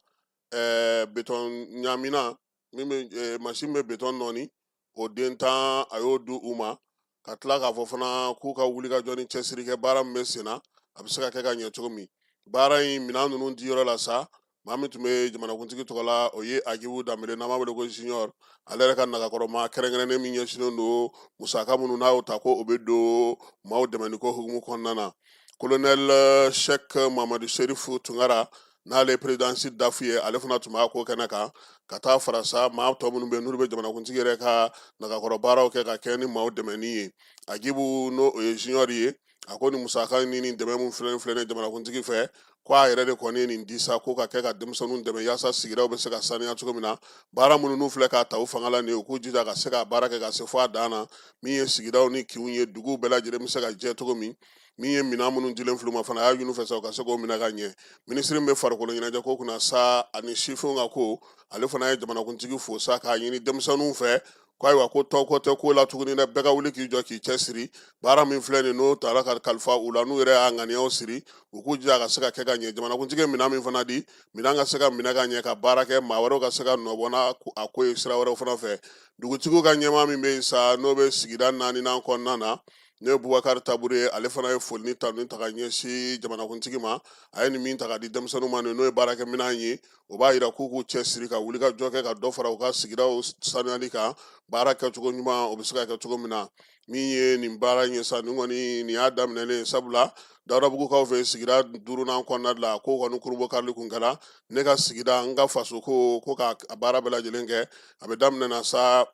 betɔn ɲamina min bɛ masin bɛ betɔn nɔɔni, o den 10, a y'o di u ma, ka tila k'a fɔ fana k'u ka wulikajɔ ni cɛsiri kɛ, baara min bɛ sen na, a bɛ se ka kɛ ka ɲɛ cogo min. Baara in minɛn ninnu di yɔrɔ la sa, maa min tun bɛ jamanakuntigi tɔgɔ la, o ye Agibu Danbele, n'an b'a wele ko Junior, ale yɛrɛ ka nagakɔrɔma kɛrɛnkɛrɛnnen min ɲɛsinnen don musaka minnu n'a y'o ta ko o bɛ don maaw dɛmɛni ko hukumu kɔnɔna na, colonel Cheikh Mamadu Serifu Tunkara, n'ale ye perezidansi dafu ye, ale fana tun b'a ko kɛnɛ kan, ka taa fara sa maa tɔ minnu bɛ yen n'olu bɛ jamanakuntigi yɛrɛ ka nagakɔrɔ baaraw kɛ ka kɛ ni maaw dɛmɛni ye. Agibu, n'o o ye Junior ye, a ko nin musaka ni nin dɛmɛ min filɛ nin jamanakuntigi fɛ, ko a yɛrɛ de kɔni ye nin di sa, ko ka kɛ ka denmisɛnninw dɛmɛ yaasa sigidaw bɛ se ka saniya cogo min na. Baara minnu n'u filɛ k'a ta u fanga la nin ye, u k'u jija ka se ka baara kɛ ka se fo a dan na, min ye sigidaw ni kinw ye, duguw bɛɛ lajɛlen bɛ se ka jɛ cogo min. Min ye minɛn minnu dilen filɛ u ma fana, a y'a ɲini u fɛ sa u ka se k'o minɛ ka ɲɛ. Minisiri min bɛ farikolo ɲɛnajɛ ko kunna sa ani sifinw ka ko, ale fana ye jamanakuntigi fo sa, k'a ɲini denmisɛnninw fɛ ko ayiwa, ko tɔgɔ tɛ ko la tuguni dɛ, bɛɛ ka wuli k'i jɔ k'i cɛsiri. Baara min filɛ nin, n'o taara ka kalifa u la, n'u yɛrɛ y'a ŋaniyaw siri, u k'u jija ka se ka kɛ ka ɲɛ. Jamanakuntigi ye minɛn min fana di, minɛn ka se ka minɛ ka ɲɛ ka baara kɛ, maa wɛrɛw ka se ka nɔbɔ n'a a ko ye sira wɛrɛw fana fɛ. Dugutigiw ka ɲɛmaa min bɛ yen sa, n'o bɛ sigida naaninan kɔnɔna na, n'o ye Bubakari Tabure ye, ale fana ye foli ni tanuni ta ka ɲɛsin jamanakuntigi ma. A ye nin min ta ka di denmisɛnninw ma, n'o ye baarakɛminɛn ye, o b'a yira k'u k'u cɛsiri ka wulikajɔ kɛ ka dɔ fara u ka sigidaw sanuyali kan, baara kɛcogo ɲuman o bɛ se ka kɛ cogo min na. Min ye nin baara in ye sa, nin kɔni nin y'a daminɛlen ye, sabula Dawudabugukaw fɛ sigida duurunan kɔnɔna la, ko kɔni kurunbonkarili kun kɛra ne ka sigida, n ka faso ko, ko ka baara bɛɛ lajɛlen kɛ. A bɛ daminɛ na sa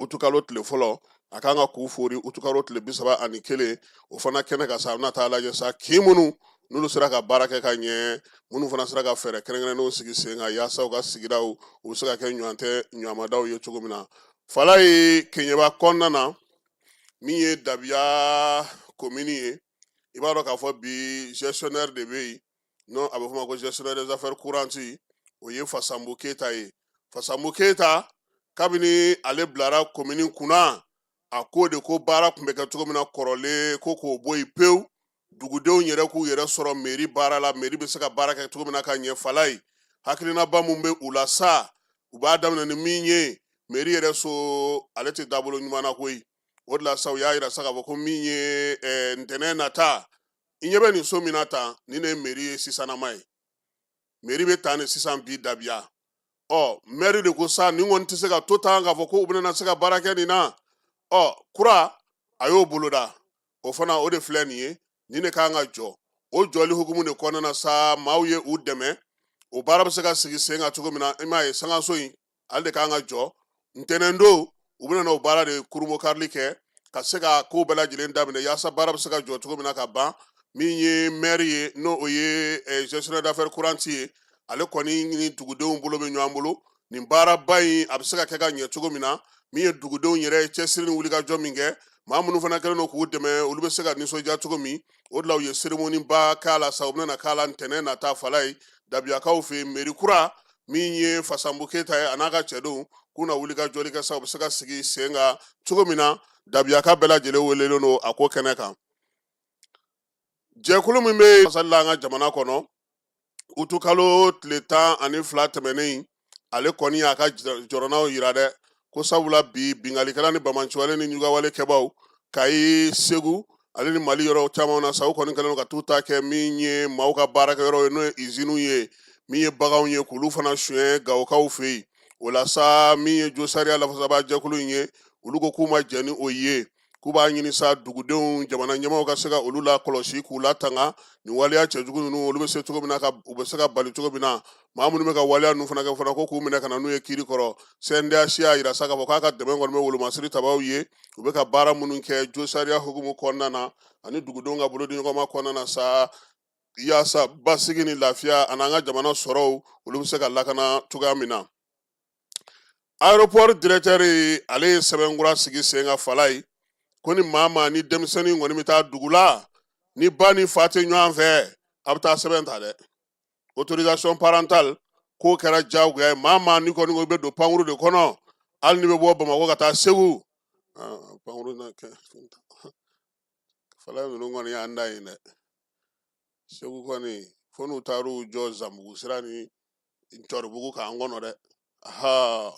utukalo tile fɔlɔ, a kan ka k'u fori utukalo tile 31, o fana kɛnɛ kan sa, a bɛna taa lajɛ sa kin minnu n'olu sera ka baara kɛ ka ɲɛ, minnu fana sera ka fɛɛrɛ kɛrɛnkɛrɛnnenw sigi sen kan yaasa u ka sigidaw u bɛ se ka kɛ ɲɔgɔn tɛ ɲɔgɔnmadaw ye cogo min na. Falaye, Keɲeba kɔnɔna na, min ye Dabiya komini ye, i b'a dɔn k'a fɔ bi gestionnaire de bɛ yen, n'o a bɛ f'o ma ko gestionnaire des affaires courantes, o ye Fasanbu Keyita ye. Fasanbu Keyita, kabini ale bilara komini kunna, a ko de ko baara tun bɛ kɛ cogo min na kɔrɔlen, ko k'o bɔ yen pewu, dugudenw yɛrɛ k'u yɛrɛ sɔrɔ mairie baara la, mairie bɛ se ka baara kɛ cogo min na ka ɲɛ. Falaye, hakilinaba mun bɛ u la sa, u b'a daminɛ ni min ye, mairie yɛrɛ so, ale tɛ dabolo ɲuman na koyi. O de la sa, u y'a yira sa k'a fɔ ko min ye ntɛnɛn nata, i ɲɛ bɛ nin so min na tan, nin de ye mairie ye sisanama ye. Mairie bɛ tan de sisan bi Dabiya. Ɔ maire de ko sa nin kɔni tɛ se ka to tan k'a fɔ ko u bɛna se ka baara kɛ nin na. Ɔ kura a y'o boloda, o fana o de filɛ nin ye, nin de kan ka jɔ. O jɔli hukumu de kɔnɔna na sa, maaw ye u dɛmɛ o baara bɛ se ka sigi sen kan cogo min na. I m'a ye, sangaso in ale de kan ka jɔ ntɛnɛn don, u bɛna o baara de kurunbonkarili kɛ ka se ka ko bɛɛ lajɛlen daminɛ yaasa baara bɛ se ka jɔ cogo min na ka ban. Min ye maire ye, n'o o ye gestionnaire d'affaires courantes ye, ale kɔni ni dugudenw bolo bɛ ɲɔgɔn bolo nin baaraba in a bɛ se ka kɛ ka ɲɛ cogo min na. Min ye dugudenw yɛrɛ ye cɛsiri ni wulikajɔ min kɛ, maa minnu fana kɛlen don k'u dɛmɛ, olu bɛ se ka nisɔndiya cogo min. O de la u ye cérémonie ba k'a la sa, u bɛna k'a la ntɛnɛn nata. Falaye, Dabiyakaw fɛ yen, mairie kura min ye Fasanbu Keyita ye, a n'a ka cɛdenw k'u na wuli ka jɔli kɛ sa, u bɛ se ka sigi sen kan cogo min na. Dabiyaka bɛɛ lajɛlen welelen don a ko kɛnɛ kan. Jɛkulu min bɛ fasali la an ka jamana kɔnɔ, utukalo tile 12 tɛmɛnen, ale kɔni y'a ka jɔrɔnaw yira dɛ, ko sabula bi binkannikɛla ni banbaanciwale ni ɲugawale kɛbaw Kayi, Segu ale ni Mali yɔrɔ caman na sa, u kɔni kɛlen don ka t'u ta kɛ min ye maaw ka baarakɛyɔrɔ ye, n'o ye iziniw ye, min ye baganw ye, k'olu fana suɲɛ Gawokaw fɛ yen. O la sa, min ye josariya lafasabaa jɛkulu in ye, olu ko k'u ma jɛn ni o ye, k'u b'a ɲini sa dugudenw, jamana ɲɛmaaw ka se ka olu lakɔlɔsi k'u latanga nin waleya cɛjugu ninnu, olu bɛ se cogo min na ka u bɛ se ka bali cogo min na. Maa minnu bɛ ka waleya ninnu fana kɛ fana, ko k'u minɛ ka na n'u ye kiiri kɔrɔ. CNDH y'a yira sa k'a fɔ k'a ka dɛmɛ kɔni bɛ wolomasiri tabaw ye, u bɛ ka baara minnu kɛ josariya hukumu kɔnɔna na ani dugudenw ka bolodiɲɔgɔnma kɔnɔna na sa, yaasa basigi ni lafiya ani an ka jamana sɔrɔw olu bɛ se ka lakana cogoya min na. Aéroport directeur, ale ye sɛbɛn kura sigi sen kan. Falaye, ko ni maa maa ni denmisɛnnin kɔni bɛ taa dugu la, Ni ba ni fa tɛ ɲɔgɔn fɛ, a bɛ taa sɛbɛn ta dɛ, autorisation parentale. K'o kɛra diyagoya ye. Maa maa ni kɔni ko i bɛ don pankuru de kɔnɔ, hali n'i bɛ bɔ Bamakɔ ka taa Segu, pankuru na kɛ fala ninnu kɔni y'an da yen dɛ. Segu kɔni, fo n'u taar'u jɔ Zanbugu sira ni Cɔribugu k'an kɔnɔ dɛ. Ha,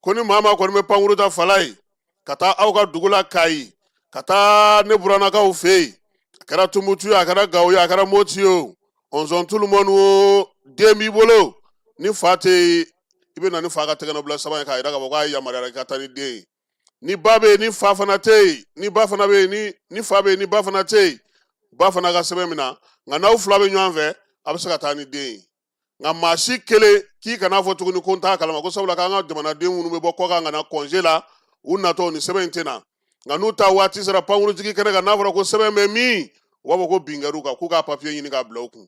ko ni maa maa kɔni bɛ pankuru ta Falayi ka taa aw ka dugu la Kayi, ka taa ne burannakaw fɛ yen, a kɛra Tumutu ye, a kɛra Gawo ye, a kɛra Moti ye, o ɔnzɔn tulumɔni o, den b'i bolo ni fa tɛ yen, i bɛ na ni fa ka tɛgɛnɔbila sɛbɛn ye k'a jira k'a fɔ k'a yamaruyara i ka taa ni den ye. Ni ba bɛ yen ni fa fana tɛ yen, ni ba fana bɛ yen, ni fa bɛ yen ni ba fana tɛ yen, ba fana ka sɛbɛn min na. Nka n'aw fila bɛ ɲɔgɔn fɛ, a bɛ se ka taa ni den ye. Nka maa si kelen k'i kana fɔ tuguni ko n t'a kalama, ko sabula k'an ka jamanaden minnu bɛ bɔ kɔkan ka na kɔnze la, u natɔ ni sɛbɛn in tɛ na. Nka n'u ta waati sera pankurujigi kɛnɛ kan, n'a fɔra ko sɛbɛn bɛ min, u b'a fɔ ko bin kɛr'u kan, k'u k'a papiye ɲini k'a bila u kun.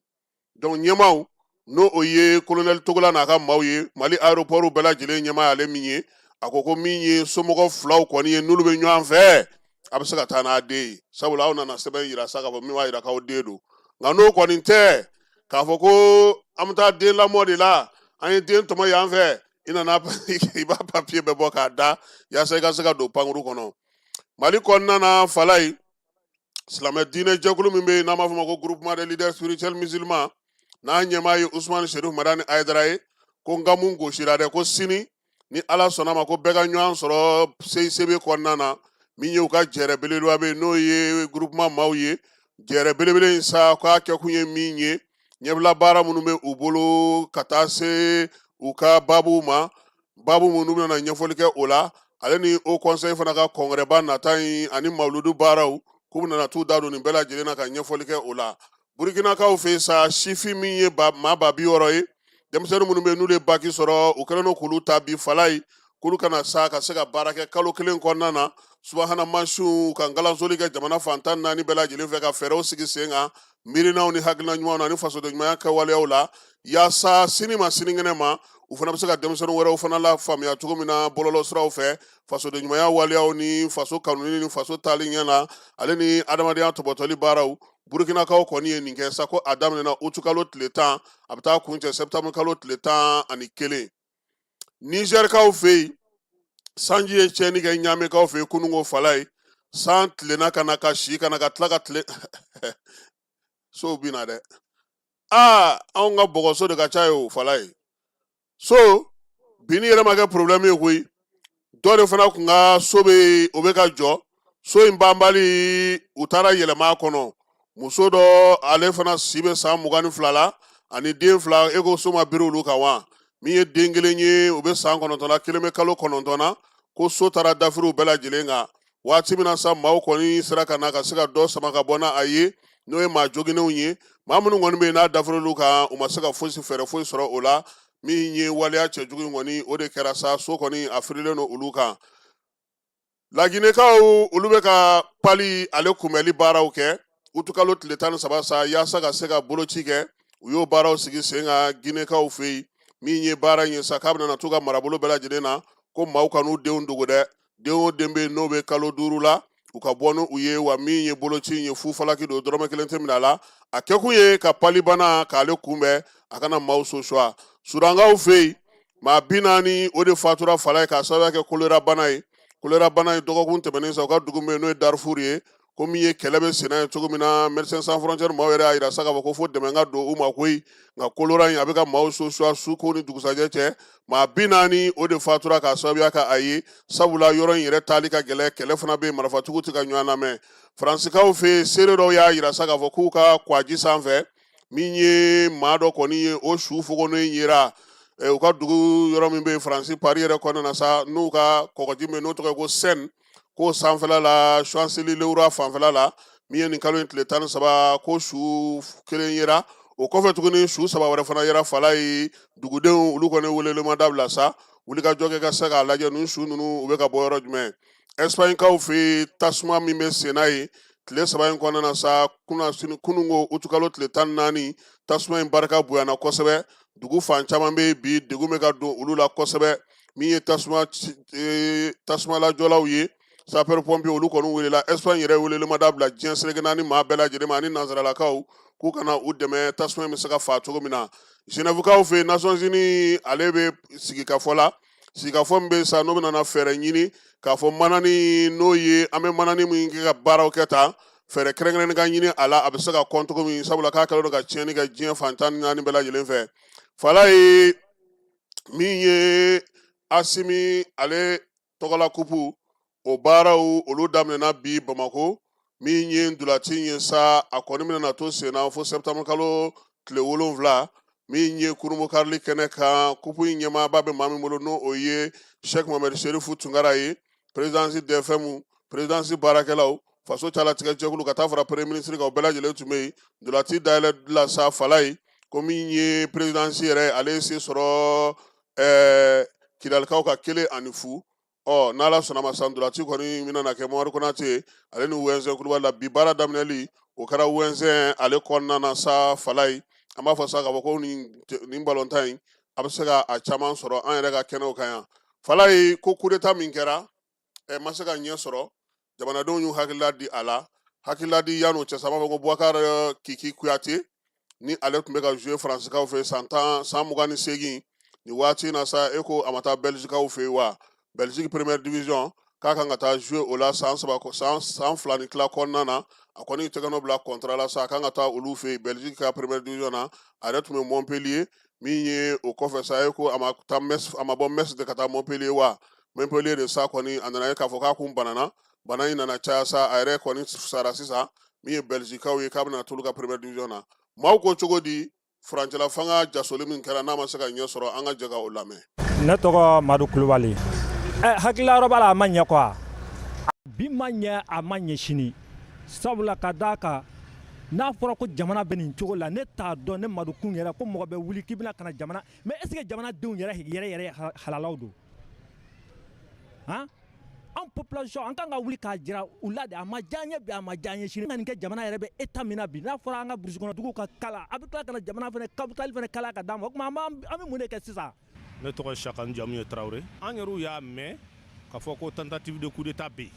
Donc ɲɛmaaw, n'o o ye kolonɛli Togola n'a ka maaw ye, Mali aéroport bɛɛ lajɛlen ɲɛmaa y'ale min ye, a ko ko min ye somɔgɔ filaw kɔni ye, n'olu bɛ ɲɔgɔn fɛ, a bɛ se ka taa n'a den ye, sabula aw nana sɛbɛn yira sa k'a fɔ min b'a yira k'aw den don. Nka n'o kɔni tɛ, k'a fɔ ko an bɛ taa den lamɔ de la, an ye den tɔmɔ yan fɛ, i nana i b'a papiye bɛɛ bɔ k'a da yaasa i ka se ka don pankuru kɔnɔ. Mali kɔnɔna na, Falayi, silamɛ diinɛ jɛkulu min bɛ yen n'an b'a fɔ ma ko Groupement des leaders spirituels musulmans, n'a ɲɛmaa ye Usumani Serif Madani Ayidara ye, ko nkamu gosira dɛ, ko sini ni Ala sɔnna ma, ko bɛɛ ka ɲɔgɔn sɔrɔ CICB kɔnɔna na. Min ye u ka jɛrɛ belebeleba bɛ yen, n'o ye groupement maaw ye, jɛrɛ belebele in sa, k'a kɛkun ye min ye, ɲɛbila baara minnu bɛ u bolo ka taa se u ka baabuw ma, baabu minnu bɛna ɲɛfɔli kɛ o la, ale ni haut conseil fana ka kɔngrɛba nata in ani mawuludu baaraw, k'u bɛna t'u da don nin bɛɛ lajɛlen na ka ɲɛfɔli kɛ o la. Burukinakaw fɛ sa, sifin min ye maa 60 000 ye, denmisɛnnin minnu bɛ yen n'olu ye baki sɔrɔ, u kɛlen don k'olu ta bi Falayi, k'olu kana sa ka se ka baara kɛ kalo kelen kɔnɔna na, subahana mansinw ka ngalansoli kɛ jamana fan 14 bɛɛ lajɛlen fɛ, ka fɛɛrɛw sigi sen kan, miirinaw ni hakilina ɲumanw na ani fasoden ɲumanya kɛwaleyaw la, yaasa sini ma sinikɛnɛ ma, u fana bɛ se ka denmisɛnnin wɛrɛw fana la faamuya cogo min na bɔlɔlɔ siraw fɛ, fasoden ɲumanya waleyaw ni faso kanuni ni faso taali ɲɛ na, ale ni adamadenya tɔbɔtɔli baaraw. Burukinakaw kɔni ye nin kɛ sa, ko a daminɛna utukalo tile 10, a bɛ taa kuncɛ sɛptanburu kalo tile 11. Nizɛrikaw fɛ yen, sanji ye tiɲɛni kɛ Ɲamekaw fɛ yen kununko Falayi. San tilenna ka na ka si ka na ka tila ka tile, sow binna dɛ. Aa, anw ka bɔgɔso de ka ca ye o Falayi. So binni yɛrɛ ma kɛ problème ye koyi. Dɔ de fana kun ka so bɛ yen, o bɛ ka jɔ, so in banbali, u taara yɛlɛma a kɔnɔ. Muso dɔ, ale fana si bɛ san 22 la, ani den fila. E ko so ma biri olu kan wa? Min ye den kelen ye, o bɛ san 9 na, kelen bɛ kalo 9 na. Ko so taara dafiriw bɛɛ lajɛlen kan. Waati min na sa, maaw kɔni sera ka na ka se ka dɔ sama ka bɔ n'a a ye, n'o ye maa joginnenw ye. Maa minnu kɔni bɛ yen n'a dafir'olu kan, u ma se ka fosi fɛɛrɛ foyi sɔrɔ o la. Min ye waleya cɛjugu in kɔni, o de kɛra sa, so kɔni a firilen don olu kan. Laginɛkaw, olu bɛ ka pali ale kunbɛli baaraw kɛ utukalo tile 13 sa, yaasa ka se ka boloci kɛ. U y'o baaraw sigi sen kan Ginɛkaw fɛ yen. Min ye baara in ye sa, k'a bɛna na t'u ka marabolo bɛɛ lajɛlen na, ko maaw kan'u denw dogo dɛ. Den o den bɛ yen n'o bɛ kalo 5 la, u ka bɔ n'u ye. Wa min ye boloci in ye, fu falaki don, dɔrɔmɛ kelen tɛ minɛ a la. A kɛkun ye ka palibana k'ale kunbɛn, a kana maaw so suwa. Sudankaw fɛ yen, maa 40 o de fatura Falayi k'a sababuya kɛ kolera bana ye. Kolera bana ye, dɔgɔkun tɛmɛnen sa, u ka dugu min bɛ yen n'o ye Darifuru ye, ko min ye kɛlɛ bɛ senna ye cogo min na, Médecins sans frontières maaw yɛrɛ y'a yira sa k'a fɔ ko fo dɛmɛ ka don u ma koyi. Nka kolera in, a bɛ ka maaw so suwa su ko ni dugusajɛ cɛ. Maa 40 o de fatura k'a sababuya kɛ a ye, sabula yɔrɔ in yɛrɛ taali ka gɛlɛn, kɛlɛ fana bɛ yen, marifatigiw tɛ ka ɲɔgɔn lamɛn. Faransikaw fɛ yen, seere dɔw y'a yira sa k'a fɔ k'u ka kwaji sanfɛ, min ye maa dɔ kɔni ye, o su fogonnen yera u ka dugu yɔrɔ min bɛ yen Faransi Paris yɛrɛ kɔnɔna na sa, n'u ka kɔgɔji min n'o tɔgɔ ye ko Seine, k'o sanfɛla la, Choisy-le-Roi fanfɛla la, min ye nin kalo in tile 13, ko su kelen yera. O kɔfɛ tuguni, su saba wɛrɛ fana yera Falayi. Dugudenw, olu kɔni weleli ma dabila sa, wulikajɔ kɛ ka se k'a lajɛ ninnu su ninnu u bɛ ka bɔ yɔrɔ jumɛn. Ɛsipaɲikaw fɛ yen, tasuma min bɛ senna yen tile 3 in kɔnɔna na sa, kunasini kununko utukalo tile 14, tasuma in barika bonyana kosɛbɛ. Dugu fan caman bɛ yen bi, degun bɛ ka don olu la kosɛbɛ. Min ye tasuma tasumalajɔlaw ye, Sapeur pompier olu kɔni welela. Espagne yɛrɛ weleli ma dabila diɲɛ seleke naani maa bɛɛ lajɛlen ma ani nansaralakaw k'u kana u dɛmɛ tasuma in bɛ se ka faa cogo min na. Genèvekaw fɛ yen, Nations Unies ale bɛ sigikafɔ la, sigikafɔ min bɛ sa n'o bɛna na fɛɛrɛ ɲini k'a fɔ manani n'o ye an bɛ manani min kɛ ka baaraw kɛ tan, fɛɛrɛ kɛrɛnkɛrɛnnen ka ɲini a la a bɛ se ka kɔn cogo min, sabula k'a kɛlen don ka tiɲɛni kɛ diɲɛ fan 14 bɛɛ lajɛlen fɛ. Fala ye min ye Asimi ale tɔgɔla kupu o baaraw olu daminɛna bi Bamakɔ. Min ye ntolaci ye sa, a kɔni bɛna na to senna fo septembre kalo tile 7. Min ye kurunbonkarili kɛnɛ kan, kupu in ɲɛmaaba bɛ maa min bolo, n'o o ye Sɛki Mohamɛdi Serifu Tunkara ye, présidence DFM, présidence baarakɛlaw, faso calatigɛ jɛkulu, ka taa fara premier ministre kan, o bɛɛ lajɛlen tun bɛ yen ntolaci dayɛlɛ la sa. Fala ye ko min ye présidence yɛrɛ ale ye se sɔrɔ Kidalikaw ka 1-0. Ɔ n'Ala sɔnna ma sa, ntolaci kɔni bɛna na kɛ Mamadu Konate ale ni Wɛnzɛn Kulubali la. Bi baara daminɛli o kɛra Wɛnzɛn ale kɔnɔna na sa. Fala ye an b'a fɔ sa k'a fɔ ko nin balontan in a bɛ se ka a caman sɔrɔ an yɛrɛ ka kɛnɛw kan yan. Fala ye ko coup d'état min kɛra ma se ka ɲɛ sɔrɔ, jamanadenw y'u hakilila di a la. Hakilila di yan'o cɛ sa, an b'a fɔ ko Boubacar Kiki Kuyate ni ale tun bɛ ka jouer Faransikaw fɛ san 10, san 28 nin waati in na sa, e ko a ma taa Belgiquekaw fɛ yen wa? Belgique première division k'a kan ka taa jouer o la san 3, san 2 ni tila kɔnɔna na. A kɔni tɛgɛ nɔ bila contrat la sa, a kan ka taa olu fɛ yen Belgique ka première division na. A yɛrɛ tun bɛ Montpellier. Min ye o kɔfɛ sa, e ko a ma taa Metz, a ma bɔ Metz de ka taa Montpellier wa? Montpellier de sa kɔni, a nana ye k'a fɔ k'a kun banana, bana in nana caya sa, a yɛrɛ kɔni sara sisan. Min ye Belgiquekaw ye, k'a bɛna t'olu ka première division na. Maaw ko cogo di furancɛla fanga jasoli min kɛra n'a ma se ka ɲɛ sɔrɔ? An ka jɛ ka o lamɛn. Ne tɔgɔ Madu Kulubali. Hakilila yɔrɔ b'a la, a ma ɲɛ quoi, bi ma ɲɛ, a ma ɲɛ sini, sabula ka d'a kan n'a fɔra ko jamana bɛ nin cogo la, ne t'a dɔn, ne Madu kun yɛrɛ ko mɔgɔ bɛ wuli k'i bɛna ka na jamana, mais est ce que jamanadenw yɛrɛ yɛrɛ yɛrɛ halalaw don han? An population, an kan ka wuli k'a jira u la de. A ma diya an ye bi, a ma diya an ye sini. Ka nin kɛ, jamana yɛrɛ bɛ état min na bi, n'a fɔra an ka burusi kɔnɔ duguw ka kala, a bɛ tila ka na jamana fana capitale fana kala ka d'an ma, o tuma an bɛ mun de kɛ sisan? Ne tɔgɔ Saka, n jamu ye Tarawele. An yɛrɛw y'a mɛn k'a fɔ ko tentative de coup d'état bɛ yen.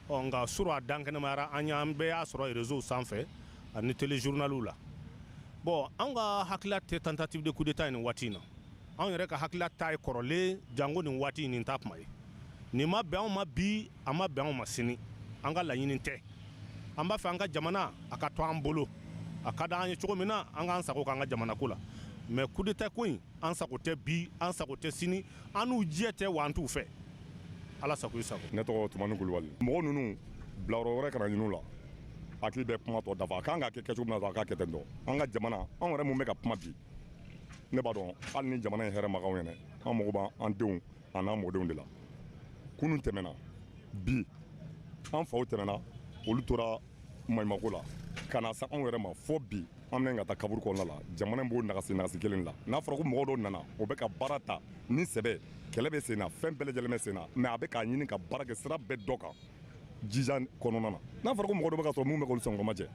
Ɔ nka surɔ a dankɛnɛmayara, an y'an bɛɛ y'a sɔrɔ réseau sanfɛ ani téléjournaliw la. Bon, an ka hakilila tɛ tentative de coup d'état ye nin waati in na. Anw yɛrɛ ka hakilila ta ye kɔrɔlen, jango nin waati in, nin t'a kuma ye. Nin ma bɛn anw ma bi, a ma bɛn anw ma sini. An ka laɲini tɛ. An b'a fɛ an ka jamana a ka to an bolo, a ka d'an ye cogo min na, an k'an sago k'an ka jamana ko la. Mais coup d'état ko in, an sago tɛ bi, an sago tɛ sini, an n'u jɛ tɛ, wa an t'u fɛ. Ala sago i sago. Ne tɔgɔ Tumani Kulubali. Mɔgɔ ninnu bilayɔrɔ wɛrɛ kana ɲini u la, hakili bɛ kuma tɔ dafa. A kan ka kɛ kɛcogo min na, a k'a kɛ ten tɔ. An ka jamana, anw yɛrɛ mun bɛ ka kuma bi, ne b'a dɔn hali ni jamana in hɛrɛ ma k'anw ɲɛna, an mago b'an denw a n'an mɔdenw de la. Kunun tɛmɛna, bi an faw tɛmɛna, olu tora maɲumako la ka na se anw yɛrɛ ma fo bi an bɛna ka taa kaburu kɔnɔna la. Jamana in b'o nagasi nagasi kelen la. N'a fɔra ko mɔgɔ dɔw nana, o bɛ ka baara ta ni sɛbɛ, kɛlɛ bɛ sen na, fɛn bɛɛ lajɛlen bɛ sen na, mais a bɛ k'a ɲini ka baara kɛ sira bɛɛ dɔ kan jija kɔnɔna na. N'a fɔra ko mɔgɔ dɔ bɛ ka sɔrɔ mun bɛ k'olu senkɔrɔma cɛ,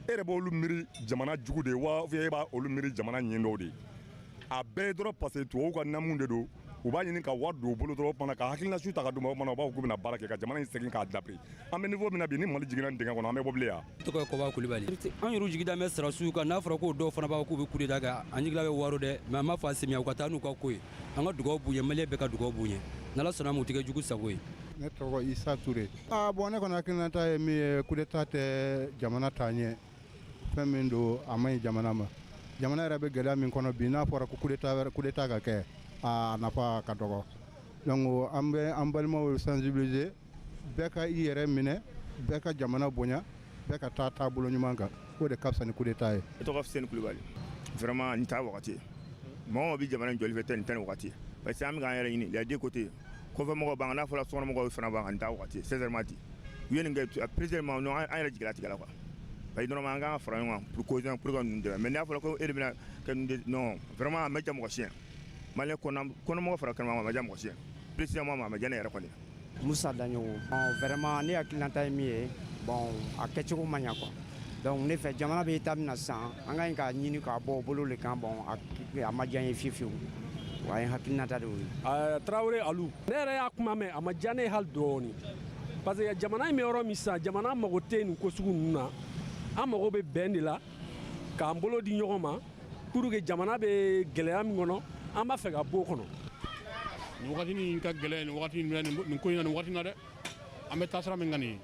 e yɛrɛ b'olu miiri jamana jugu de ye wa, e b'a olu miiri jamana ɲin dɔw de ye? A bɛɛ ye dɔrɔn parce que tubabuw ka namu de don, u b'a ɲini ka wari don u bolo dɔrɔn, o kumana ka hakilina su ta ka d'u ma, o kumana u b'a fɔ k'u bɛna baara kɛ ka jamana in segin k'a dabiri. An bɛ niveau min na bi, ni Mali jiginna nin dingɛ kɔnɔ, an bɛ bɔ bilen yan. Ne tɔgɔ ye Kɔba Kulibali. An yɛrɛw jigi da bɛ sɔrɔdasiw kan. N'a fɔra k'o dɔw fana b'a fɔ k'u bɛ coup d'état kɛ, an jigila bɛ waaro dɛ, mais an b'a fɔ Asimi u ka taa n'u ka ko ye. An ka dugawu b'u ye, maliyɛn bɛɛ ka dugawu b'u ye. N'Ala sɔnna ma, u tɛ kɛ jugu sago ye. Ne tɔgɔ Isa Ture. Ah bon, ne kɔni hakilinata ye min ye, coup d'état tɛ jamana taa ɲɛ. Fɛn min don, a man ɲi jamana ma. Jamana yɛrɛ bɛ gɛlɛya min kɔnɔ bi, n'a fɔra ko coup d'état wɛrɛ, coup d'état ka kɛ, a nafa ka dɔgɔ. Donc an bɛ an balimaw sensibiliser, bɛɛ ka i yɛrɛ minɛ, bɛɛ ka jamana bonya, bɛɛ ka taa taabolo ɲuman kan. O de ka fisa ni coup d'état ye. Ne tɔgɔ Fuseni Kulubali. Vraiment, nin t'a wagati ye. Mɔgɔ mɔgɔ bɛ jamana in jɔli fɛ tɛ, nin tɛ nin wagati ye, parce que an bɛ k'an yɛrɛ ɲini les deux côtés. Kɔfɛ mɔgɔw b'an kan, n'a fɔra sokɔnɔmɔgɔw fana b'an kan, nin t'a wagati ye, sincèrement dit. U ye nin kɛ précisément, non, an yɛrɛ jigila tigɛla quoi, parce que normalement an kan ka fara ɲɔgɔn kan pour cohésion, pour ka ninnu dɛmɛ. Mais n'a fɔra ko e de bɛna kɛ ninnu de, non, vraiment, a ma diya mɔgɔ si ye. Maliyɛn kɔnɔmɔgɔ fara kɛnɛma, a ma diya mɔgɔ si ye, précisément a ma diya ne yɛrɛ kɔni. Musa Daɲogo. Vraiment, ne hakilinata ye min ye, bon, a kɛcogo ma ɲa quoi. Donc ne fɛ, jamana bɛ état min na sisan, an ka ɲi k'a ɲini k'a bɔ o bolo le kan. Bon, a ma diya n ye fiyewu fiyewu wa, ye hakilinata de y'o ye. Tarawele Alu. Ne yɛrɛ y'a kuma mɛn, a ma diya ne ye hali dɔɔni. Parce que jamana in bɛ yɔrɔ min sisan, jamana mago tɛ nin ko sugu ninnu na. An mago bɛ bɛn de la, k'an bolo di ɲɔgɔn ma pour que jamana bɛ gɛlɛya min kɔnɔ, an b'a fɛ ka bɔ o kɔnɔ. Nin wagati nin ka gɛlɛn, nin wagati nin ko in na, nin wagati na dɛ, an bɛ taasira min kan nin ye,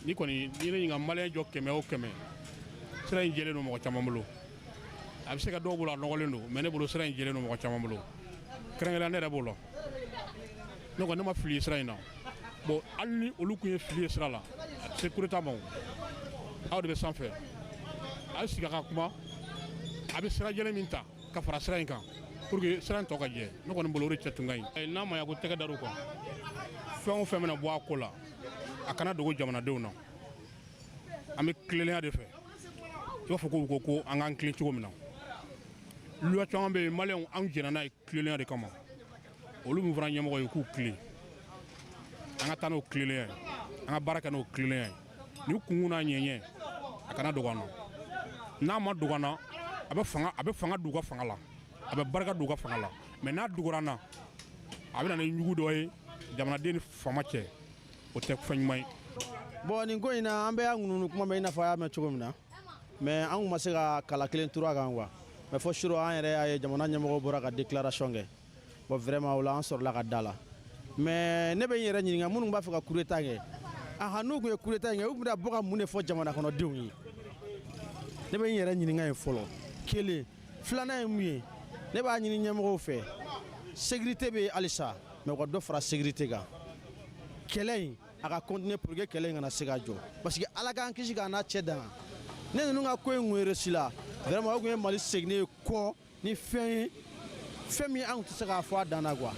ni kɔni ni ne ɲininka, maliyɛn jɔ 100 o 100, sira in jɛlen don mɔgɔ caman bolo. A bɛ se ka dɔw bolo a nɔgɔlen don, mais ne bolo sira in jɛlen don mɔgɔ caman bolo, kɛrɛnkɛrɛnnenya ne yɛrɛ b'o la. Ne kɔni, ne ma fili ye sira in na. Bon, hali ni olu tun ye fili ye sira la, a tɛ se coup d'état ma. O aw de bɛ sanfɛ, a ye sigi a ka kuma, a bɛ sira jɛlen min ta ka fara sira in kan pour que sira in tɔ ka jɛ. Ne kɔni bolo, o de cɛ tun ka ɲi. N'a ma ya ko tɛgɛ dar'u kan, fɛn o fɛn bɛna bɔ a ko la, a kana dogo jamanadenw na. An bɛ tilennenya de fɛ. I b'a fɔ ko u ko ko an k'an tilen cogo min na, loi caman bɛ yen, maliyɛnw anw jɛnna n'a ye tilennenya de kama. Olu min fana ɲɛmɔgɔ ye, k'u tilen, an ka taa n'o tilennenya ye, an ka baara kɛ n'o tilennenya ye. Ni kunkun n'a ɲɛɲɛ, a kana dogo an na. N'a ma dogo an na, a bɛ fanga don u ka fanga la, a bɛ barika don u ka fanga la. Mais n'a dogora an na, a bɛ na ni ɲugu dɔ ye jamanaden ni faama cɛ, o tɛ fɛn ɲuman ye. Bon, nin ko in na, an bɛɛ y'a ŋununu kuma mɛn i n'a fɔ a y'a mɛn cogo min na, mais an kun ma se ka kala kelen turu a kan quoi. Mais fɔ suro an yɛrɛ y'a ye jamana ɲɛmɔgɔw bɔra ka déclaration kɛ. Bon, vraiment, o la an sɔrɔla ka da la. Mais ne bɛ n yɛrɛ ɲininka, minnu b'a fɛ ka coup d'état kɛ, ahan, n'u kun ye coup d'état in kɛ, u tun bɛna bɔ ka mun de fɔ jamana kɔnɔdenw ye? Ne bɛ n yɛrɛ ɲininka yen fɔlɔ. Kelen filanan ye mun ye? Ne b'a ɲini ɲɛmɔgɔw fɛ, sécurité bɛ yen halisa, mais u ka dɔ fara sécurité kan. Kɛlɛ in a ka continuer pour que kɛlɛ in kana se ka jɔ, parce que ala k'an kisi k'an n'a cɛ danga. Ne ninnu ka ko in kun réussi la, vraiment, o kun ye Mali seginnen ye kɔ ni fɛn ye, fɛn min an tɛ se k'a fɔ a dan na quoi.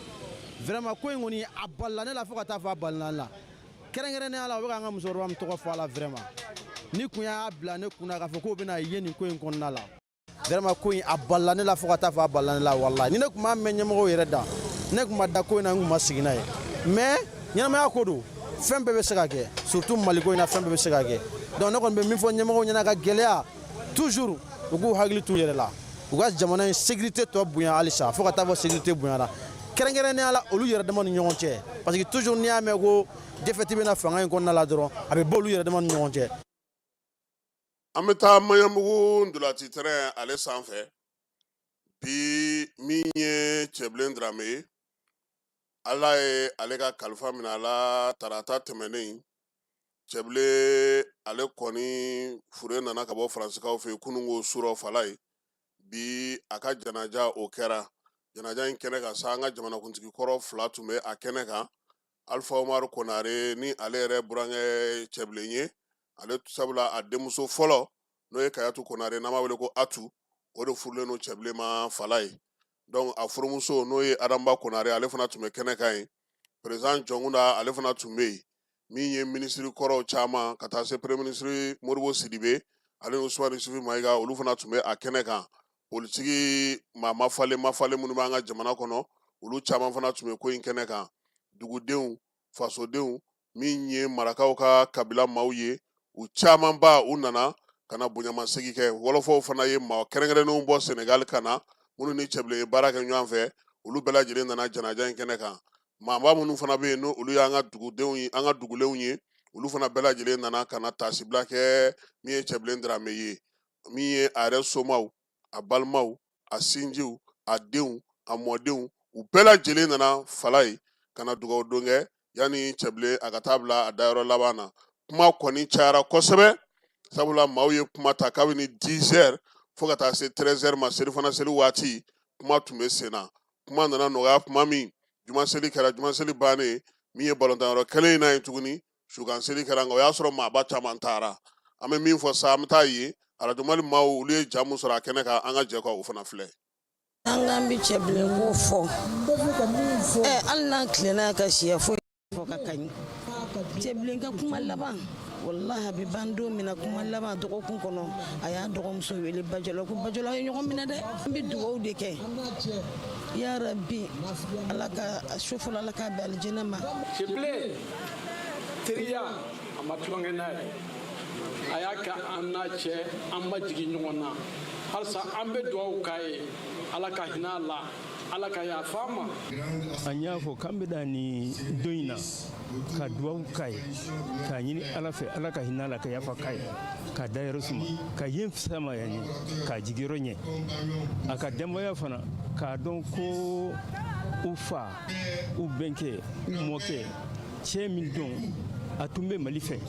Vraiment, ko in kɔni, a balila ne la fo ka taa fɔ a balila ne la. Kɛrɛnkɛrɛnnenya la, u bɛ k'an ka musokɔrɔba min tɔgɔ fɔ a la, vraiment, ni kun y'a bila ne kunna k'a fɔ k'o bɛna ye nin ko in kɔnɔna la, vraiment, ko in a balila ne la fo ka taa fɔ a balila ne la. Walahi, ni ne tun b'a mɛn ɲɛmɔgɔw yɛrɛ da, ne tun ma da ko in na, n tun ma sigi n'a ye. Mais ɲɛnamaya ko don, fɛn bɛɛ bɛ se ka kɛ, surtout Maliko in na, fɛn bɛɛ bɛ se ka kɛ. Donc ne kɔni bɛ min fɔ ɲɛmɔgɔw ɲɛna, ka gɛlɛya toujours, u k'u hakili t'u yɛrɛ la, u ka jamana in sécurité tɔ bonya halisa fo ka taa fɔ sécurité bonyara, kɛrɛnkɛrɛnnenya la olu yɛrɛ dama ni ɲɔgɔn cɛ, parce que toujours n'i y'a mɛn ko défaite bɛna fanga in kɔnɔna la dɔrɔn, a bɛ bɔ olu yɛrɛ dama ni ɲɔgɔn cɛ. An bɛ taa Maɲanbugu ndolati terrain ale sanfɛ bi. Min ye Cɛbilen Darame ye, Ala ye ale ka kalifa minɛ a la tarata tɛmɛnen. Cɛbilen ale kɔni fure nana ka bɔ Faransikaw fɛ yen kununko surɔ fala ye. Bi a ka janaja o kɛra. Janaja in kɛnɛ kan sa, an ka jamanakuntigi kɔrɔ fila tun bɛ a kɛnɛ kan, Alifa Umaru Konare ni ale yɛrɛ burankɛ Cɛbilen ye ale, sabula a denmuso fɔlɔ, n'o ye Kayatu Konare, n'an b'a wele ko Atu, o de furulen don Cɛbilen ma fala ye. Donc a furumuso, n'o ye Adama Konare, ale fana tun bɛ kɛnɛ kan yen. Président Jɔnkunda, ale fana tun bɛ yen. Min ye minisiri kɔrɔw caman, ka taa se premier ministre Modibo Sidibe ale ni Usumani Isufu Mayiga, olu fana tun bɛ a kɛnɛ kan. Politiki maa mafalen mafalen minnu b'an ka jamana kɔnɔ, olu caman fana tun bɛ ko in kɛnɛ kan. Dugudenw, fasodenw, min ye marakaw ka kabila maaw ye, u camanba u nana ka na bonyamasegin kɛ. Wɔlɔfɔw fana ye maa kɛrɛnkɛrɛnnenw bɔ Senegali ka na, minnu ni Cɛbilen ye baara kɛ ɲɔgɔn fɛ, olu bɛɛ lajɛlen nana janaja in kɛnɛ kan. Maaba minnu fana bɛ yen, n'olu y'an ka dugudenw ye, an ka dugulenw ye, olu fana bɛɛ lajɛlen nana ka na taasibila kɛ min ye Cɛbilen Darame ye. Min ye a yɛrɛ somaw, a balimaw, a sinjiw, a denw, a mɔdenw, u bɛɛ lajɛlen nana fala ye ka na dugawu don kɛ yanni Cɛbilen a ka taa bila a dayɔrɔ laban na. Kuma kɔni cayara kosɛbɛ, sabula maaw ye kuma ta kabini 10 heures fo ka taa se 13 heures ma. Selifana seli waati, kuma tun bɛ sen na. Kuma nana nɔgɔya tuma min, juma seli kɛra. Juma seli bannen, min ye balɔntanyɔrɔ kelen in na yen tuguni, sukan seli kɛra, nka o y'a sɔrɔ maaba caman taara. An bɛ min fɔ sa, an bɛ taa yen Arajo Mali maaw, olu ye ja mun sɔrɔ a kɛnɛ kan, an ka jɛ ka o fana filɛ. An k'an bɛ Cɛbilen ko fɔ ɛ, hali n'an tilenna ka siya foyi fɔ ka kaɲi. Cɛbilen ka kuma laban, walahi, a bɛ ban don min na, kuma laban dɔgɔkun kɔnɔ, a y'a dɔgɔmuso wele Bajɔla ko Bajɔla ye ɲɔgɔn minɛ dɛ. An bɛ dugawu de kɛ, ya rabi, Ala ka su fɔlɔ, Ala k'a bɛn alijinɛ ma. Cɛbilen teriya, a ma tulonkɛ n'a ye, a y'a kɛ an n'a cɛ, an ma jigin ɲɔgɔn na. Halisa an bɛ dugawu k'a ye, Ala ka hinɛ a la. Ala ka yafa an ma. An y'a fɔ k'an bɛ da nin don in na ka duwawu k'a ye, k'a ɲini Ala fɛ, Ala ka hinɛ a la, ka yafa k'a ye, k'a dayɔrɔ suma, ka yen fisaya ɲɛ, k'a jigiyɔrɔ ɲɛ, a ka denbaya fana k'a dɔn ko u fa, u bɛnkɛ, u mɔkɛ, cɛ min don, a tun bɛ Mali fɛ,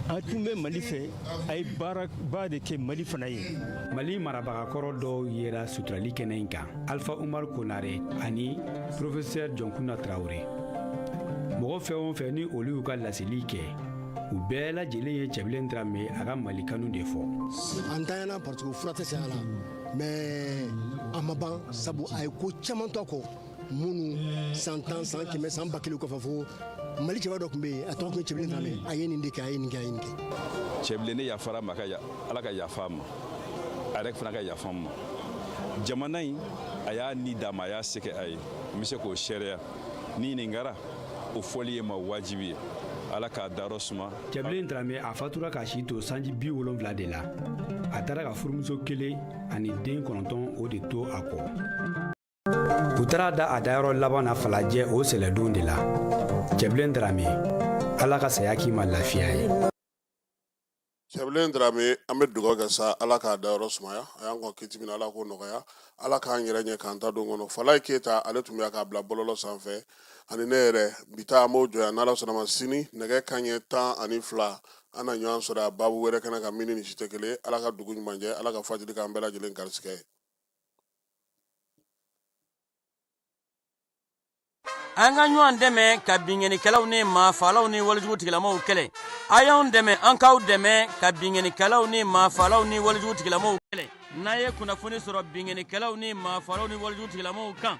a tun bɛ Mali fɛ, a ye baaraba de kɛ Mali fana ye. Mali marabagakɔrɔ dɔw yera suturali kɛnɛ in kan, Alpha Umaru Konare ani Professeur Jɔnkunda Tarawele. Mɔgɔ fɛn o fɛn ni olu y'u ka laseli kɛ, u bɛɛ lajɛlen ye Cɛbilen Darame a ka Mali kanu de fɔ. An tanyana parce que fura tɛ saya la, mais a ma ban, sabu a ye ko caman to a kɔ minnu san 10, san 100, san 1000 kɔfɛ, fo Mali cɛba dɔ tun bɛ yen, a tɔgɔ tun ye Cɛbilen Darame, a ye nin de kɛ, a ye nin kɛ, a ye nin kɛ. Cɛbilen, ne yafara ma, ka Ala ka yafa a ma, a yɛrɛ fana ka yafa n ma. Jamana in, a y'a ni d'a ma, a y'a se kɛ a ye. N bɛ se k'o seereya ni ɲininkara, o fɔli ye ma wajibi ye. Ala k'a dayɔrɔ suma. Cɛbilen Darame, a fatura k'a si to sanji 70 de la. A taara ka furumuso kelen ani den 9, o de to a kɔ. U taara da a dayɔrɔ laban na Falajɛ o sɛlɛdon de la. Cɛbilen Darame, Ala ka saya k'i ma lafiya ye. Cɛbilen Darame, an bɛ dugawu kɛ sa, Ala k'a dayɔrɔ sumaya. A y'an kɔn kiti min na, Ala k'o nɔgɔya. Ala k'an yɛrɛ ɲɛ k'an ta don kɔnɔ. Falaye Keyita, ale tun bɛ k'a bila bɔlɔlɔ sanfɛ, ani ne yɛrɛ. Bi ta, an b'o jɔ yan. N'Ala sɔnna ma, sini nɛgɛ kanɲɛ 12, an na ɲɔgɔn sɔrɔ a baabu wɛrɛ kɛnɛ kan min ni nin si tɛ kelen. Ala ka dugu ɲuman jɛ, Ala ka fajiri k'an bɛɛ lajɛlen garisigɛ ye. An ka ɲɔgɔn dɛmɛ ka binkannikɛlaw ni maafaalaw ni walejugu tigilamaw kɛlɛ. A y'anw dɛmɛ, an k'aw dɛmɛ ka binkannikɛlaw ni maafaalaw ni walejugu tigilamaw kɛlɛ. N'a ye kunnafoni sɔrɔ binkannikɛlaw ni maafaalaw ni walejugu tigilamaw kan,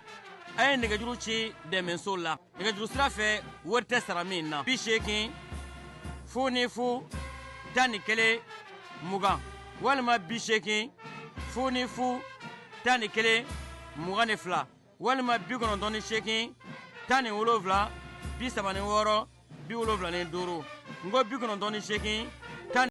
a ye nɛgɛjuru ci dɛmɛso la nɛgɛjuru sira fɛ, wari tɛ sara min na: 80 00 11 20 walima 80 00 11 22 walima 98 17 36 75. N ko 98.